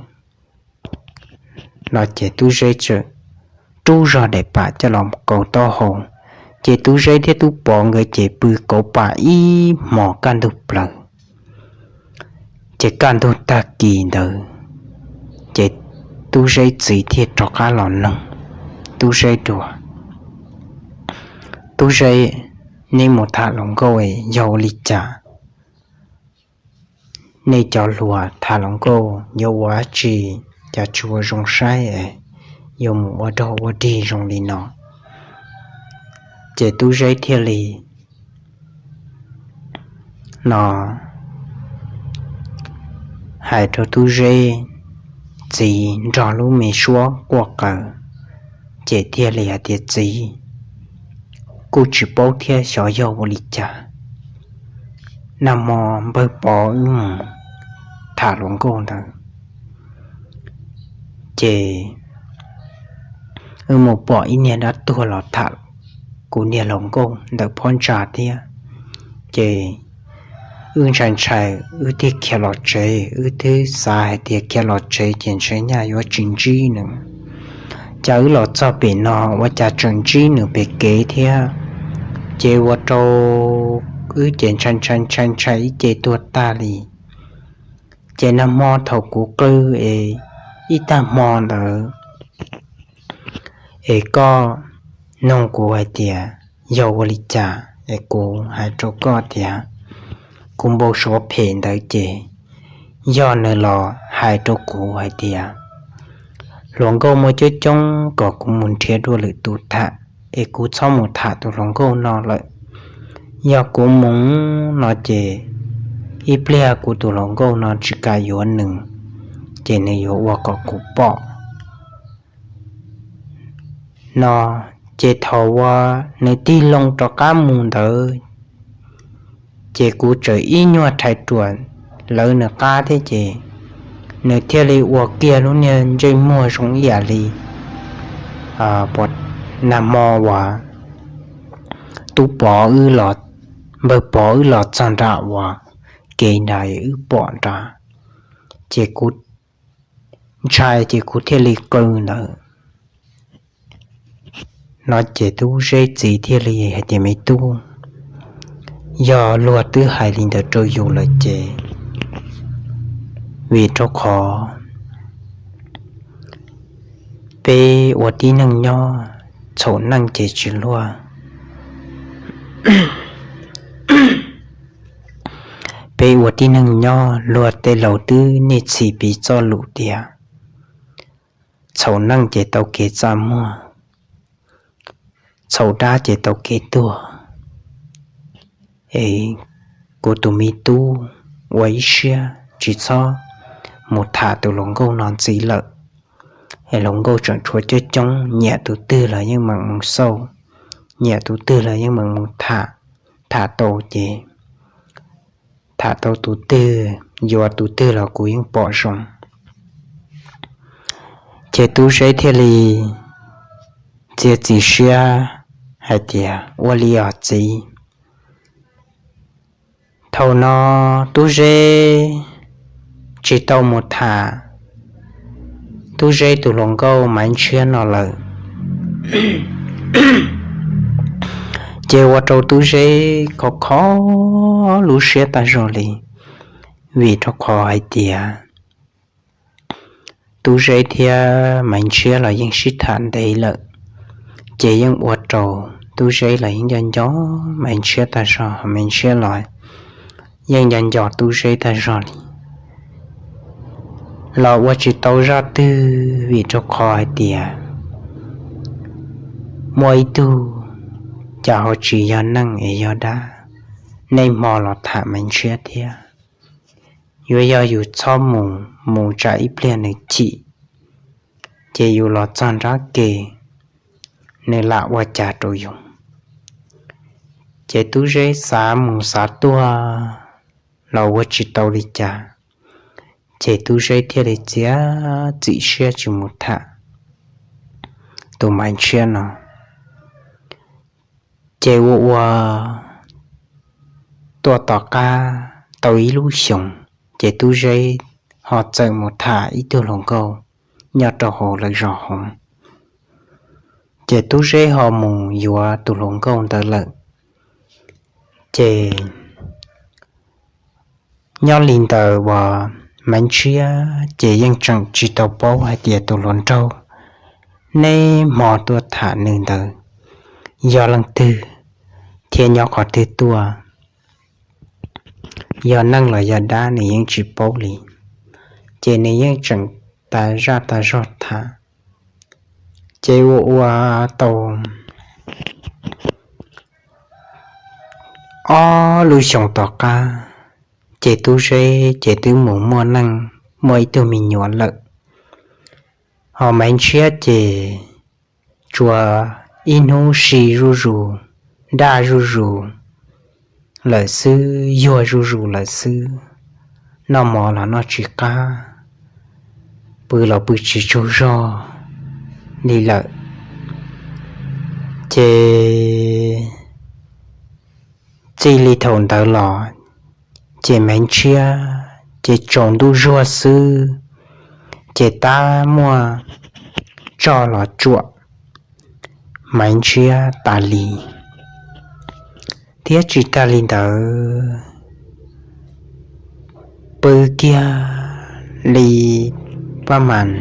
No ces Tub Zeb txawm rub zog daim pam coj los kaus taub hau, ces Tub Zeb thiab Tub Pov nkawd ces pw kauv pam ib hmos kaj ntug plaws. Ces kaj ntug tag kis ntawd, ces Tub Zeb txiv thiaj rov qab los noog Tub Zeb dua, Tub Zeb, neb mus tham hluas nkauj yog ua li cas? Nej cov hluas tham hluas nkauj yuav ua dab tsi? Cas tsis ua zoo saib, yuav mus ua dog ua dig zoo li no? Ces Tub Zeb thiaj li no hais rau Tub Zeb txiv nrog lub me suab quaj qaws, ces thiaj li hais tias, Txiv, kuj tsis paub thiab xyov yog ua li cas, nag hmo npawg Pov wb mus tham hluas nkauj ntawd, ces wb mus pom ib niag dab tuag los tham kuv niag hluas nkauj ntawm phab ntsa thiab. Ces wb ntshai ntshai, wb thiaj khiav los tsev. Wb twb xav hais tias khiav los tsev ces ntshe nyaj yuav tsis ntsib nws, cas wb los txog pem no ua cas tseem ntsib nws pem kev thiab. Ces ua rau wb ces ntshai ntshai ntshai ntshai ib ce tuag tag li. Ces nag hmo thaum kuv qw es ib tag hmo ntawd es koj nug kuv hais tias yog ua li cas, es kuv hais rau koj tias kuv npau suav phem ntawd ces yog nws los hais rau kuv hais tias hluas nkauj muaj coob coob, kom kuv mus nrhiav dua lwm tus tham, es kuv txhob mus tham tus hluas nkauj no lawm. Yog kuv mus no ces ib pliag kuv tus hluas nkauj no tsis kam yuav nws, ces nws yuav ua kom kuv pom no. Ces thaum uas nws tig loo rov qab mus ntawd, ces kuv txawm ib nyuag rhais ruam lawv nws qab thiab ces nws thiaj li ua kiag lub niag ntsej muag zoo ib yam li nag hmo uas tub Pov wb los, npawg Pov wb los txog nram uas kev nrad wb pom nrad, ces kuv ntshai ces kuv thiaj li qw ntawd. No ces Tub Zeb txiv thiaj li hais tias, Me tub, yog luag twb hais li ntawd rau yus lawm ces vim rau qhov peb ua tib neeg nyob, txhaum neej ces tsis luag. Peb ua tib neeg nyob, luag tej laus twb niaj txhis piv txoj lus tias txhaum neej ces tau kev txaj muag, txhaum dab ces tau kev tuag. Es kuv tus me tub, ua ib siab tsis txhob mus tham tus hluas nkauj no ntxiv lawm. Es hluas nkauj tseem tshuav coob coob, nyiam tus twg los yeej meem mus xauj, nyiam tus twg los yeej meem mus tham, tham tau ces tham tau tus twg, yuav tus twg los kuv yeej pom zoo. Ces Tub Zeb thiaj li txiav txim siab hais tias, Ua li os txiv. Thaum no Tub Zeb tsis tau mus tham Tub Zeb tus hluas nkauj Maiv Ntshiab no lawm. Ces ua rau Tub Zeb khov kho lub siab tag zog li, vim rau qhov hais tias Tub Zeb thiab Maiv Ntshiab los yeej sib tham ntev lawm, ces yeej ua rau Tub Zeb los yeej nco nco Maiv Ntshiab tag zog, Maiv Ntshiab los yeej nco nco Tub Zeb tag zog li. Los ua tsis tau zaj twg vim rau qhov hais tias muaj ib tug cas ho tsis yog neeg es yog dab, niaj hmo los tham Maiv Ntshiab thiab. Yuav yog yus txhob mus, mus tsam ib pliag nws chim, ces yus los txog nrab ke, nws lam ua cas rau yus. Ces Tub Zeb xav mus xav tuaj los ua tsis tau li cas, Ces Tub Zeb thiaj li txiav txim siab tsis mus tham tus Maiv Ntshiab no. Ces ua ua tuaj tom qab tau ib lub xyoos, ces Tub Zeb ho txawm mus tham ib tug hluas nkauj nyob rau hauv lawv zos hauv. Ces Tub Zeb ho mus yuav tus hluas nkauj ntawd lawm. Ces nyob li ntawd uas Maiv Ntshiab ces yeej tseem tsis tau paub hais tias tus hluas nraug neb hmo tuaj tham nws ntawd yog leej twg thiab nyob qhov twg tuaj, yog neeg los yog dab nws yeej tsis paub li. Ces nws yeej tseem tas zaj tas zog tham. Ces ua ua tau ob lub xyoos tom qab, ces Tub Zeb ces twb mus muaj neej, muaj ib tug me nyuam lawm. Ho Maiv Ntshiab ces tsuas ib hnub si zuj zus, daj zuj zus lawm xwb, yuag zuj zus lawm xwb, noj mov los noj tsis qab, pw los pw tsis tsaug zog li lawm. Ces txij li thaum ntawd los, ces Maiv Ntshiab ces tsaus ntuj zuag xwb, ces tab muaj tsoj los tsuam Maiv Ntshiab tas li. Thiab tsis tas li ntawd, pw kiag li paj mas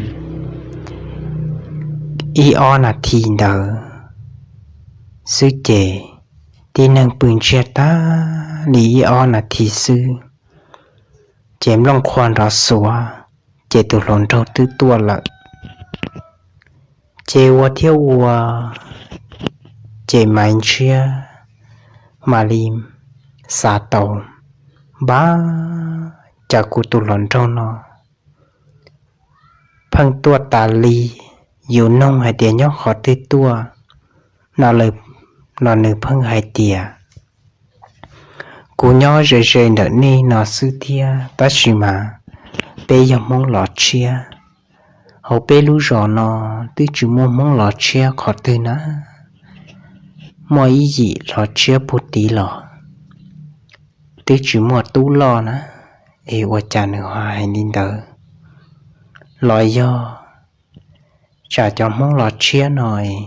ib ob nas this ntawd xwb ces, tib neeg pw ntsiag tag li ib ob nas this xwb, ces nplooj qhuav nrov xuav, ces tus hluas nraug twb tuaj lawm. Ces ua thiab ua, ces Maiv Ntshiab mam li xav tau, npab, cas kuv tus hluas nraug no pheej tuaj tas li, yus nug hais tias nyob qhov twg tuaj no, los nws pheej hais tias kuv nyob ze ze ntawm nej no xwb thiab, tab sis mas peb yog Hmoob Los Tshiab. Hauv peb lub zos no twb tsis muaj Hmoob Los Tshiab qhov twg na, muaj ib yim Los Tshiab puag tid los twb tsis muaj tub loj na. Es ua cas nws ho hais li ntawd? Los yog tsam cov Hmoob Los Tshiab no es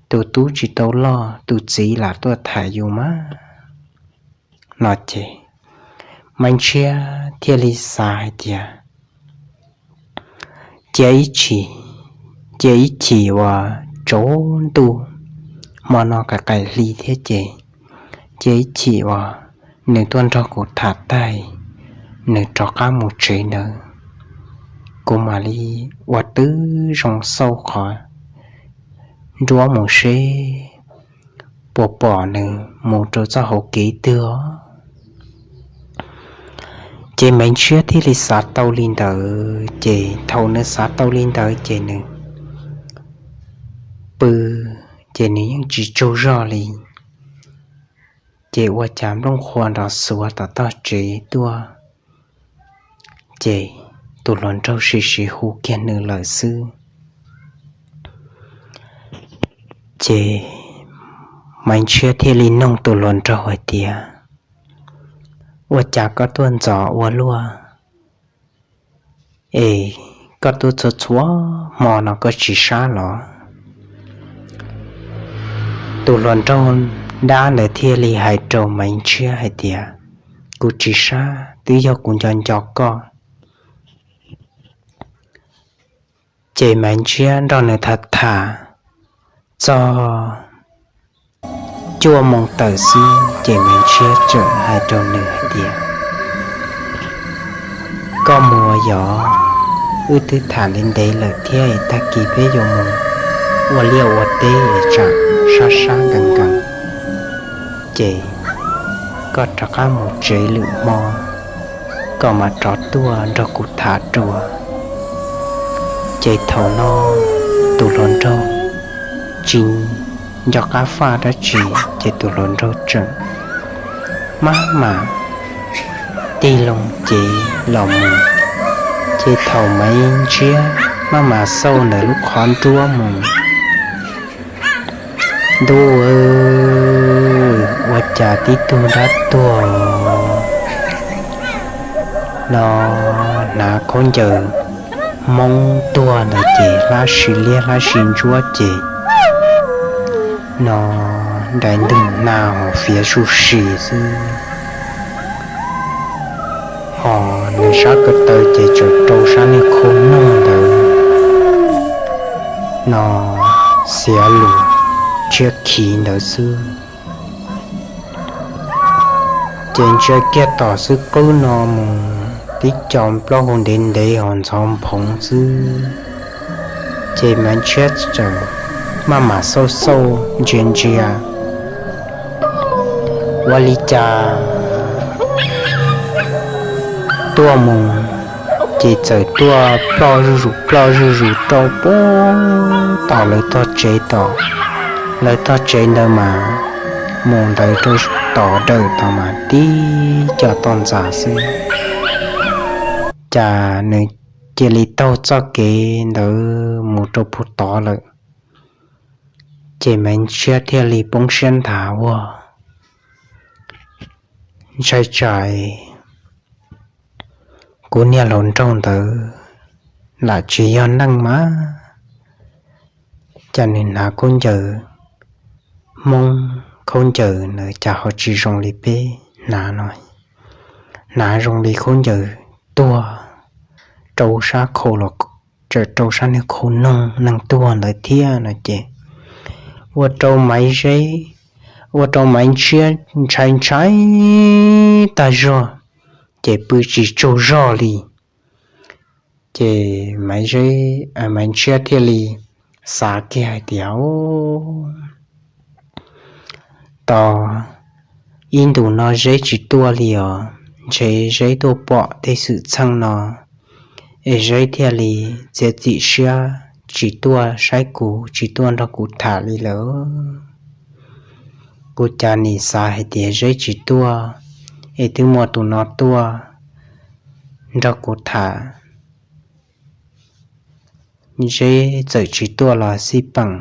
tus tub tsis tau loj, tus txiv lam tuaj tham yus mas no ces, Maiv Ntshiab thiaj li xav hais tias cia ib chim, cia ib chim uas tsaus ntuj, hmo no qaim qaim hli thiab ces, cia ib chim uas nws tuaj nrog kuv tham tag, nws rov qab mus tsev ntawd, kuv mam li ua tib zoo xauj qhov nruab mus seb puas pom nws mus rau txoj hauv kev twg os. Ces Maiv Ntshiab thiaj li xav tau li ntawd, ces thaum nws xav tau li ntawd ces nws pw, ces nws yeej tsis tsaug zog li. Ces ua cas nplooj qhuav nrov xuav tom tog tsev tuaj, ces tus hluas nraug sim sim hu kiag nws lawm xwb. Ces Maiv Ntshiab thiaj li nug tus hluas nraug hais tias, ua cas koj tuaj ntxov ua luaj es koj tuaj txhua txhua hmo no koj tsis sab los? Tus hluas nraug dab ntawd thiaj li hais rau Maiv Ntshiab hais tias, kuv tsis sab, twb yog kuv nco nco koj. Ces Maiv Ntshiab nrog nws tham tham txog cuaj moos tawm xwb ces Maiv Ntshiab txawm hais rau nws hais tias, koj mus ua yog, wb twb tham li ntev lawm thiab, tag kis peb yuav mus ua liaj ua teb es tsam sab sab nkees nkees, ces koj rov qab mus tsev lwm hmo, koj mam rov tuaj nrog kuv tham dua. Ces thaum no tus hluas nraug tsis nco qab faj dab tsi, ces tus hluas nraug tseem maj mam tig loo cev los mus, ces thaum Maiv Ntshiab maj mam xauj ntawm lub qhov nruab mus, ntuj, ua cas tib tug dab tuag no hnav khaub ncaws Hmoob tuag ntawd ces hlab si liab hlab si ntsuab ces no nraim ntws na hos fiav su si xwb. Hos nws sab ko taw ces tseem rau sab niag khau noog ntawd no xiav lus tshiab khiv ntawd xwb. Ces ntsia kiag tom xwb qwb no mus tib co plaub hau ntev ntev hos ntxhov nphoov xwb. Ces Maiv Ntshiab txawm maj mam xauj xauj ntsia ntsia ua li cas tuaj mus, ces txawm tuaj ploj zuj zus ploj zuj zus rau pem tom lawv tog tsev tom, lawv tog tsev ntawd mas mus ntawd rau tom dawm tom mas tib co toj ntxas xwb. Cas nws cia li taug txoj kev ntawd mus rau puag tod lawm. Ces Maiv Ntshiab thiaj li poob siab nthav ua, ntshai tsam kuv niag hluas nraug ntawd lam tsis yog neeg mas, cas nws hnav khaub ncaws Hmoob, khaub ncaws ntawd cas ho tsis zoo li peb hnav no, hnav zoo li khaub ncaws tuag, rau sab khau los tseem rau sab niag khau noog neeg tuag ntawd thiab no ces ua rau Maiv Zeb, ua rau Maiv Ntshiab ntshai ntshai tag zog, ces pw tsis tsaug zog li. Ces Maiv Zeb, Maiv Ntshiab thiaj li xav kiag hais tias, tos ib ntus no Zeb tsis tuaj li os, ntshe Zeb tuaj pom tej xwm txheej no es Zeb thiaj li txiav txim siab tsis tuaj saib kuv, tsis tuaj nrog kuv tham li lawm. Kuv cas nim xav hais tias Zeb tsis tuaj, es twb muaj tus no tuaj nrog kuv tham, Zeb txawm tsis tuaj los xij peem,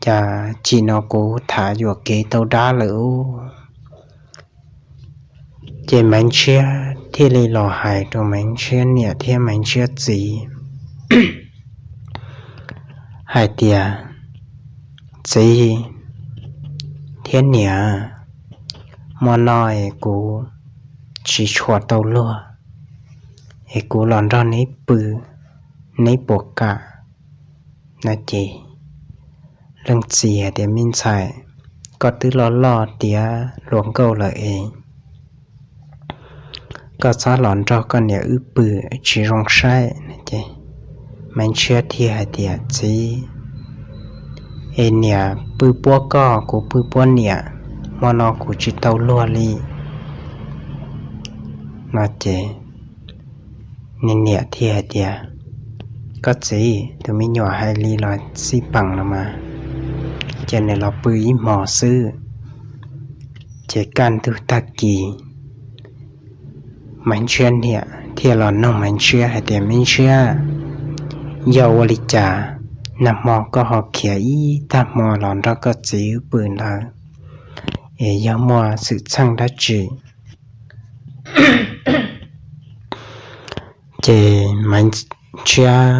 cas chim no kuv tham yuam kev tau dab lawm. Ces Maiv Ntshiab thiaj li los hais rau Maiv Ntshiab niam thiab Maiv Ntshiab txiv hais tias, txiv thiab niam, hmo no es kuv tsis tshua tau luag, es kuv los nrog neb pw, neb puas kam? No ces leej txiv hais tias, me ntxhais, koj twb loj loj tiav hluas nkauj lawm es koj txhob los nrog koj niam wb pw, tsis zoo saib. Ces Maiv Ntshiab thiaj hais tias, txiv, es niam pw puab koj, kuv pw puab niam, hmo no kuv tsis tau luag li. No ces nws niam thiaj hais tias, koj txiv, tus me nyuam hais li los xij peem los mas, ces nws los pw ib hmos xwb. Ces kaj ntug tag kis, Maiv Ntshiab niam thiaj los nug Maiv Ntshiab hais tias, me Ntshiab, yog ua li cas nag hmo koj ho khiav ib tag hmo los nrog koj txiv wb pw ntawd, es yog muaj xwm txheej dab tsi? Ces Maiv Ntshiab,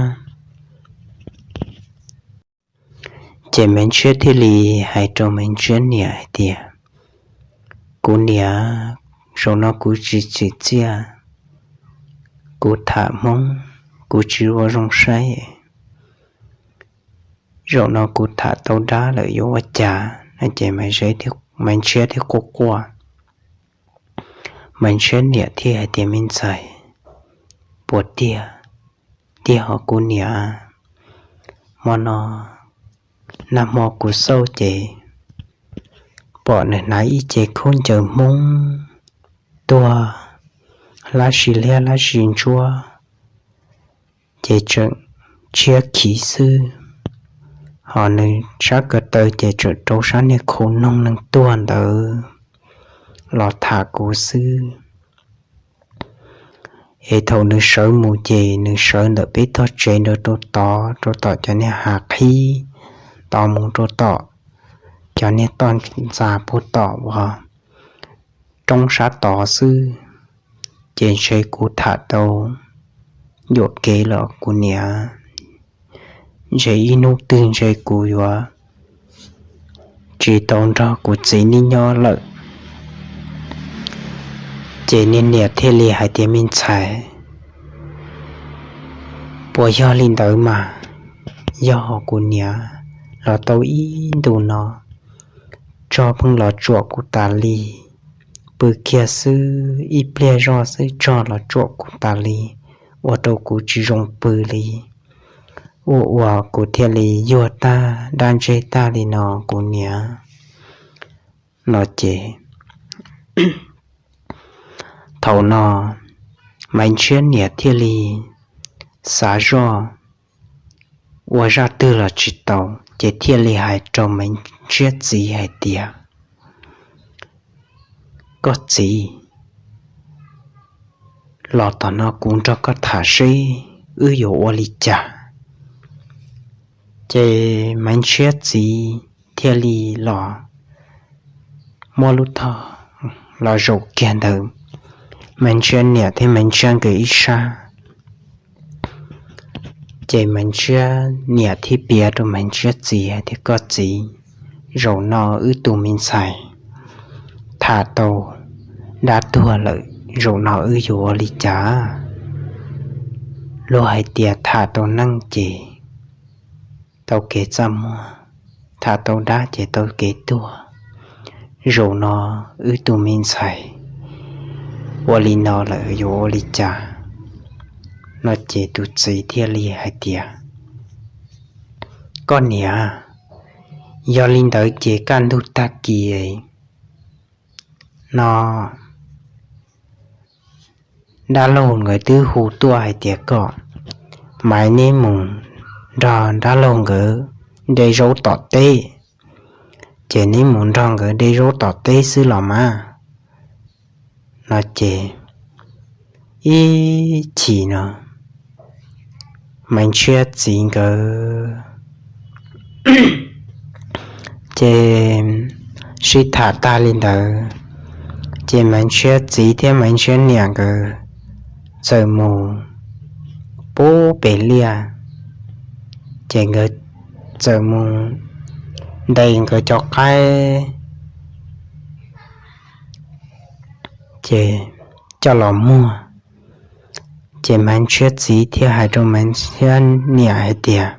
ces Maiv Ntshiab thiaj li hais rau Maiv Ntshiab niam hais tias, kuv niam, zaum no kuv tsis tsim txiaj, kuv tham Hmoob kuv tsis ua zoo saib, zaum no kuv tham tau dab lawm yuav ua cas? No ces Maiv Ntshiab thiaj quaj quaj. Maiv Ntshiab niam thiaj hais tias, me ntxhais, puas tiag tiag hos kuv niam? Hmo no, nag hmo kuv xauj ces pom nws hnav ib ce khaub ncaws Hmoob tuag, hlab si liab hlab si ntsuab, ces tseem tshiab khiv xwb, hos nws sab ko taw ces tseem rau sab niag khau noog neeg tuag ntawd los tham kuv xwb. Es thaum nws sawv mus ces nws sawv ntawm peb tog tsev nrog rau tod rau tom cov niag hav qhib, tod mus rau tom cov niag toj ntxas puag tom uas roob sab tod xwb. Ces ntshe kuv tham tau yuam kev los kuv niam, ntshe ib hnub twg ntshe kuv yuav tsis tau nrog kuv txiv neb nyob lawm. Ces niag niam thiaj li hais tias, Me ntxhais, puas yog li ntawd mas? Yog, kuv niam los tau ib ntus no, tsog pheej los tsuam kuv tas li. Pw kiag xwb ib pliag zoj xwb tsog los tsuam kuv tas li, ua rau kuv tsis zoo pw li. Ua ua kuv thiaj li yuag tag dab ntseg tag li no kuv niam. No ces thaum no Maiv Ntshiab niam thiaj li xav zoj ua zaj twg los tsis tau, ces thiaj li hais rau Maiv Ntshiab txiv hais tias, Koj txiv, los tom no kuv nrog koj tham seb wb yuav ua li cas. Ces Maiv Ntshiab txiv thiaj li los muab lub thoj los zaum kiag ntawm Maiv Ntshiab niam thiab Maiv Ntshiab nkawd ib sab. Ces Maiv Ntshiab niam thiaj piav rau Maiv Ntshiab txiv hais tias, Koj txiv, zaum no wb tus me ntxhais tham tau dab tuag lawm, zaum no wb yuav ua li cas? Luag hais tias tham tau neeg ces tau kev txaj muag, tham tau dab ces tau kev tuag. Zaum no wb tus me ntxhais ua li no lawm yuav ua li cas? No ces tus txiv thiaj li hais tias, Koj niam, yog li ntawd ces kaj ntug tag kis no dab laug nkawd twb hu tuaj hais tias kom Maiv neb mus nrog dab laug nkawd de zaub tom teb, ces neb mus nrog nkawd de zaub tom teb xwb los mas. No ces ib chim no Maiv Ntshiab txiv nkawd ces sib tham tag li ntawd, ces Maiv Ntshiab txiv thiab Maiv Ntshiab niam nkawd txawm mus pub pem liaj, ces nkawd txawm mus ntes nkawd cov qaib ces coj los muag. Ces Maiv Ntshiab txiv thiaj hais rau Maiv Ntshiab niam hais tias,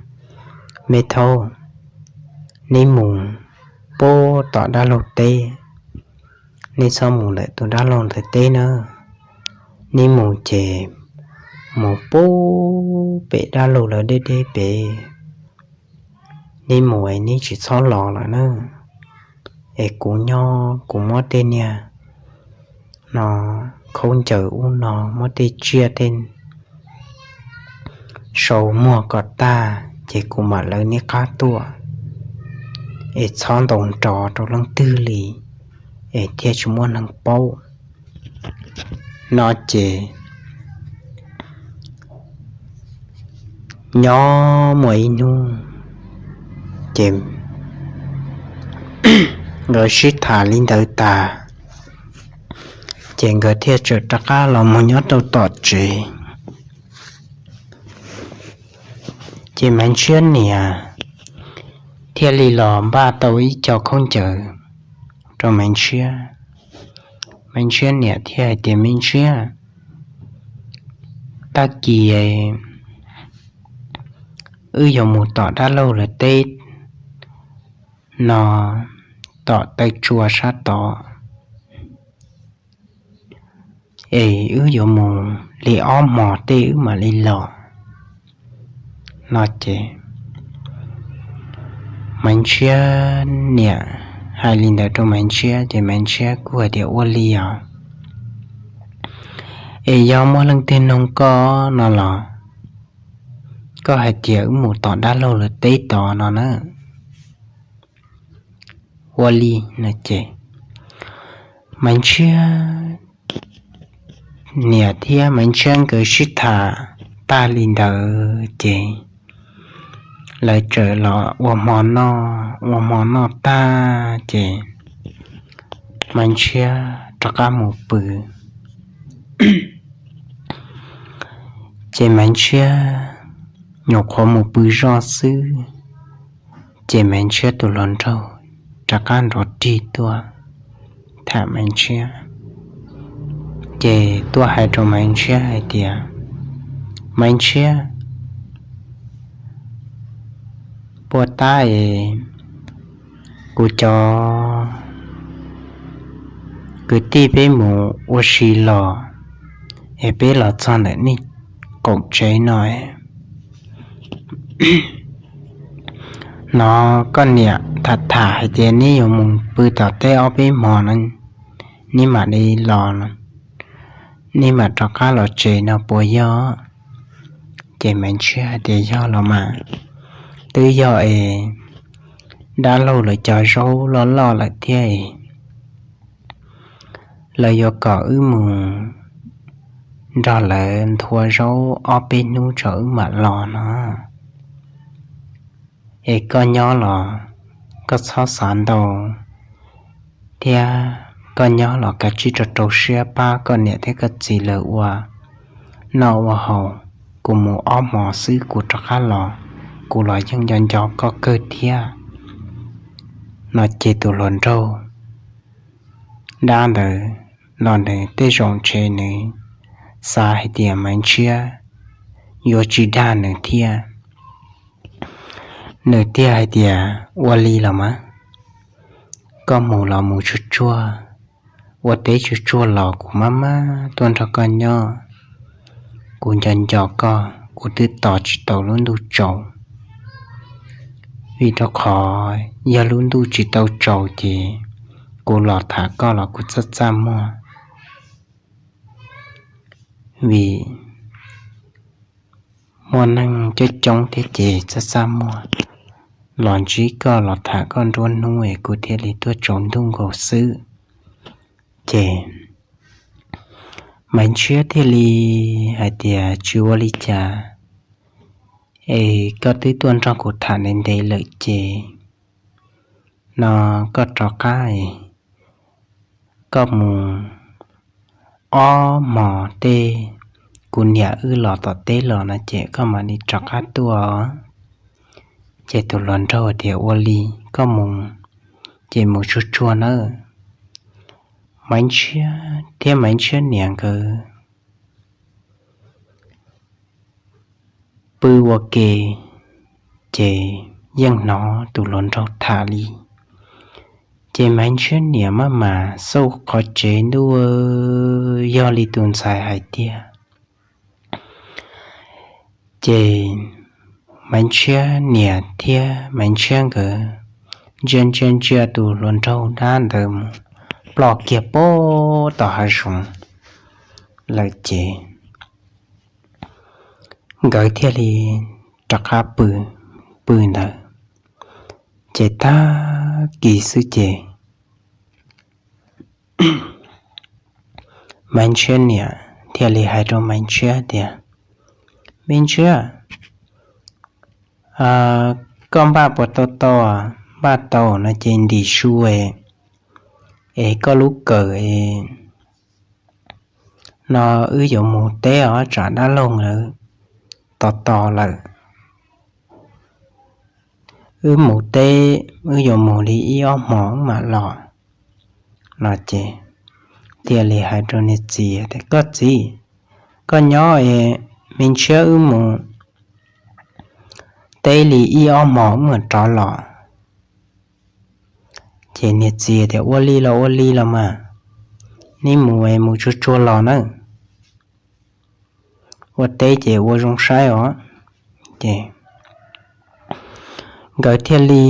Me thaub, neb mus pub tom dab laug teb, neb txhob mus ntawm tus dab laug ntawd teb na. Neb mus ces mus pub pem dab laug lawv deb deb pem. Neb mus es neb tsis txhob los lawm na. Es kuv nyob kuv muab tej niag no khaub ncaws ub no muab tej tsiaj tej sau muag kom tag ces kuv mam lawv neb qab tuaj, es txhob ntaus nrov rau leej twg li, es thiaj tsis muaj neeg paub. No ces nyob muaj ib hnub ces nkawd sib tham li ntawd tas, ces nkawd thiaj tsawm rov qab los mus nyob rau tom tsev. Ces Maiv Ntshiab niam thiaj li los npaj tau ib co khaub ncaws rau Maiv Ntshiab. Maiv Ntshiab niam thiaj hais tias, Me Ntshiab, tag kis wb yuav mus tom dab laug lawv teb no, tom taw tsua sab tod, es wb yuav mus li ob hmos tej wb mam li los. No ces Maiv Ntshiab niam hais li ntawd rau Maiv Ntshiab ces Maiv Ntshiab kuj hais tias, Ua li os, es yog muaj leej twg noog koj no los koj hais tias wb mus tom dab laug lawv teb tod no na. Ua li no ces Maiv Ntshiab niam thiab Maiv Ntshiab nkawd sib tham tag li ntawd ces lawv txawm los ua hmo noj, ua hmo noj tag ces Maiv Ntshiab rov qab mus pw. Ces Maiv Ntshiab nyuam qhuav mus pw zoj xwb, ces Maiv Ntshiab tus hluas nraug rov qab nrov rig tuaj tham Maiv Ntshiab. Ces tuaj hais rau Maiv Ntshiab hais tias, Maiv Ntshiab, puas tab es kuv cov kwv tij peb mus ua si los es peb los txog ntawm nej qaum tsev no no, koj niam tham tham hais tias neb yuav mus pw tom teb ob peb hmo no, neb mam li los, neb mam rov qab los tsev no puas yog? Ces Maiv Ntshiab hais tias, Yog los mas, twb yog es dab laug lawv cov zaub loj loj lawm thiab es lawv yuav kom wb mus nrog lawv nthua zaub ob peb hnub tso wb mam los no. Es koj nyob los koj txhob xav ntau thiab, koj nyob los kav tsij rau rau siab pab koj niam thiab koj txiv lawv ua noj ua haus. Kuv mus ob hmo xwb kuv rov qab los, kuv los yeej nco nco koj kawg thiab no. Ces tus hluas nraug dab ntawd los nws tej zaum ntshe nws xav hais tias Maiv Ntshiab yuav tsis dag nws thiab. Nws thiaj hais tias, Ua li los mas, koj mus los mus tsuag tsuag, ua teb tsuag tsuag los kuv maj maj tuaj nrog koj nyob. Kuv nco nco koj, kuv twb tos tsis tau lub ntuj tsaus, vim rau qhov yog lub ntuj tsis tau tsaus ces kuv los tham koj los kuv txaj txaj muag, vim muaj neeg coob coob thiab ces txaj txaj muag. Los ntsib koj los tham koj nruab hnub es kuv thiaj li tuaj tsaus ntuj nkaus xwb. Ces Maiv Ntshiab thiaj li hais tias, Tsis ua li cas, es koj twb tuaj nrog kuv tham ntev ntev lawm ces no koj rov qab, koj mus ob hmos tej, kuv niam wb los tom teb los no ces koj mam li rov qab tuaj. Ces tus hluas nraug tias, Ua li, koj mus ces mus tsuag tsuag nawb. Maiv Ntshiab thiab Maiv Ntshiab niam nkawd pw ua ke, ces yeej hnov tus hluas nraug tham li. Ces Maiv Ntshiab niam maj mam xauj qhov tsev ntuj, yog li tus ntxhais hais tiag. Ces Maiv Ntshiab niam thiab Maiv Ntshiab nkawd ntsia ntsia ntsia tus hluas nraug dab ntawd mus ploj kiag pem tom hav zoov lawm ces nkawd thiaj li rov qab pw, pw ntawd. Ces tag kis xwb ces Maiv Ntshiab niam thiaj li hais rau Maiv Ntshiab tias, Me Ntshiab, koj npaj puas tau tau? Npaj tau no ces ntim su es koj lub kawm no wb yuav mus teb os, tsam dab laug lawv tos tos lawm. Wb mus teb, wb yuav mus li ib ob hmos wb mam los no ces thiaj li hais rau niag txiv tias, Koj txiv, koj nyob es Me Ntshiab wb mus teb li ib ob hmos wb mam rov los. Ces niag txiv tias, Ua li los ua li los mas, neb mus es mus tsuag tsuag los nawb. Ua teb ces ua zoo saib os. Ces nkawd thiaj li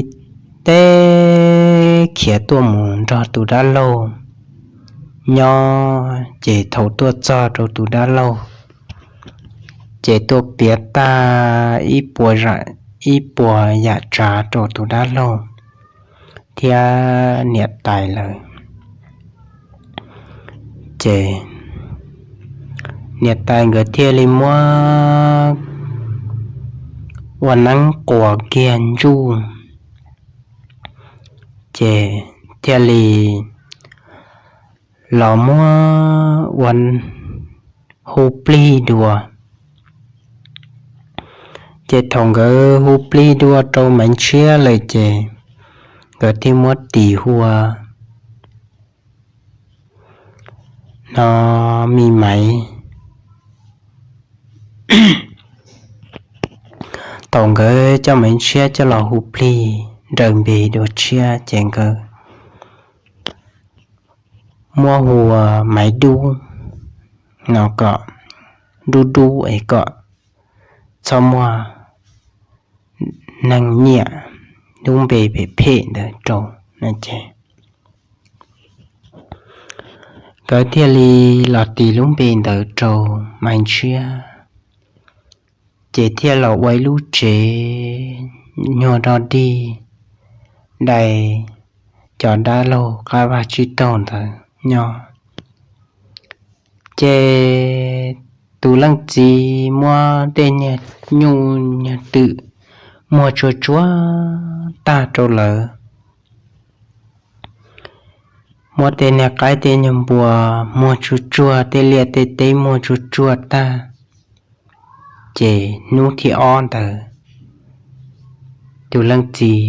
teb khiav tuaj mus nrog tus dab laug nyob. Ces thaum tuaj txog rau tus dab laug, ces tuaj piav tag ib puas yam tsav rau tus dab laug thiab niam tais lawm. Ces niam tais nkawd thiaj li muab ua neeb quas kiag ntsuj, ces thiaj li los muab ua hu plig dua. Ces thaum nkawd hu plig dua rau Maiv Ntshiab lawm ces nkawd thiaj muab tis hu ua no, Mi Maiv. Thaum nkawd coj Maiv Ntshiab coj los hu plig nrawm npe dua tshiab ces nkawd muab hu ua Maiv Dub no kom dub dub es kom txhob muaj neeg nyiam lub npe phem phem ntawd rau no ces nkawd thiaj li los tis lub npe ntawd rau Maiv Ntshiab. Ces thiaj los ua ib lub tsev nyuag dog dig, dai cov dab laug qab vaj tsib taug ntawd nyob. Ces tus leej txiv muab tej niag nyuj niag twm muag tsuag tsuag tag rau lawv, muab tej niag qaib tej niag npua muag tsuag tsuag, tej liaj tej teb muag tsuag tsuag tag. Ces hnub thib ob ntawd tus leej txiv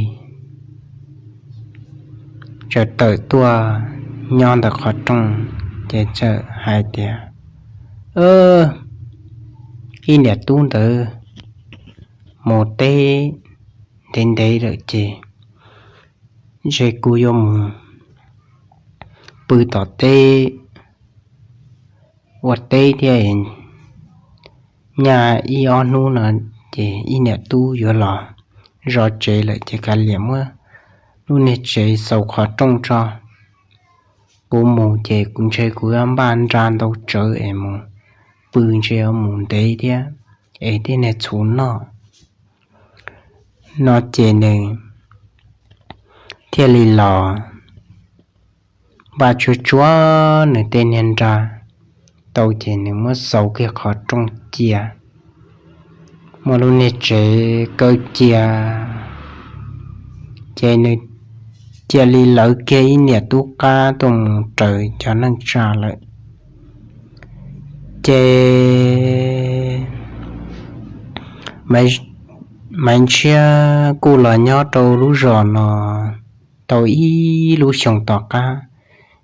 txawm tawm tuaj nyob ntawm qhov rooj, ces txawm hais tias, Ib niam tub ntawd mus teb ntev ntev lawm ces ntshe kuv yuav mus pw tom teb ua teb thiab, nyaj ib ob hnub no ces ib niam tub yuav los zov tsev lawm ces kav liam muab lub niag tsev xaus qhov rooj tso. Kuv mus ces kuv ntshe kuv yuav npaj nra ntau tsawv es mus pw ntshe yuav mus ntev thiab es tej niag txhuv noj no ces nws thiaj li los npaj tsuag tsuag nws tej niag nra tau ces nws muab xaus kiag qhov rooj cia, muab lub niag tsev kaw cia, ces nws cia li lawv kiag ib niam tub qab tuaj mus raws cov neej tsa lawm. Ces Maiv Ntshiab kuj los nyob rau lub zos no tau ib lub xyoo tom qab,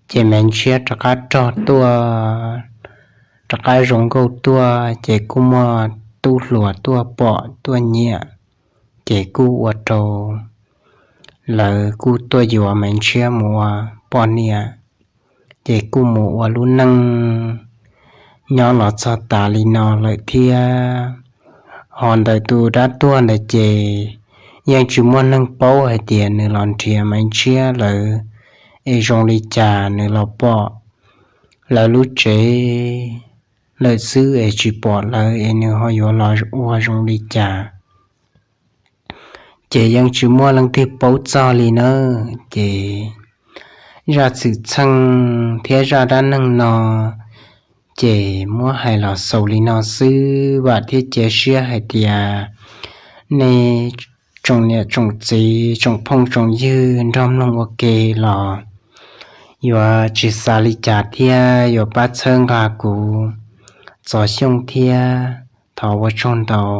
ces Maiv Ntshiab rov qab rog tuaj, rov qab zoo nkauj tuaj, ces kuj muaj tub hluas tuaj pom tuaj nyiam, ces kuj ua rau lawv kuj tuaj yuav Maiv Ntshiab mus ua poj niam, ces kuj mus ua lub neej nyob los txog tas li no lawm thiab. Ho ntawm tus dab tuag ntawd ces yeej tsis muaj neeg paub hais tias nws los nrhiav Maiv Ntshiab lawm es zoo li cas, nws los pom lawv lub tsev lawm xwb es tsis pom lawv es nws ho yuav los ua zoo li cas, ces yeej tsis muaj leej twg paub txog li nawb. Ces zaj txwm txheej thiab zaj dab neeg no ces muab hais los xaus li no xwb, vam thiab cia siab hais tias nej tsoom niam tsoom txiv tsoom phooj tsoom ywg nrog mloog ua ke los yuav tsis xav li cas thiab yuav pab txhawb nqa kuv txog xyooj thiab. Thov ua tsaug ntau.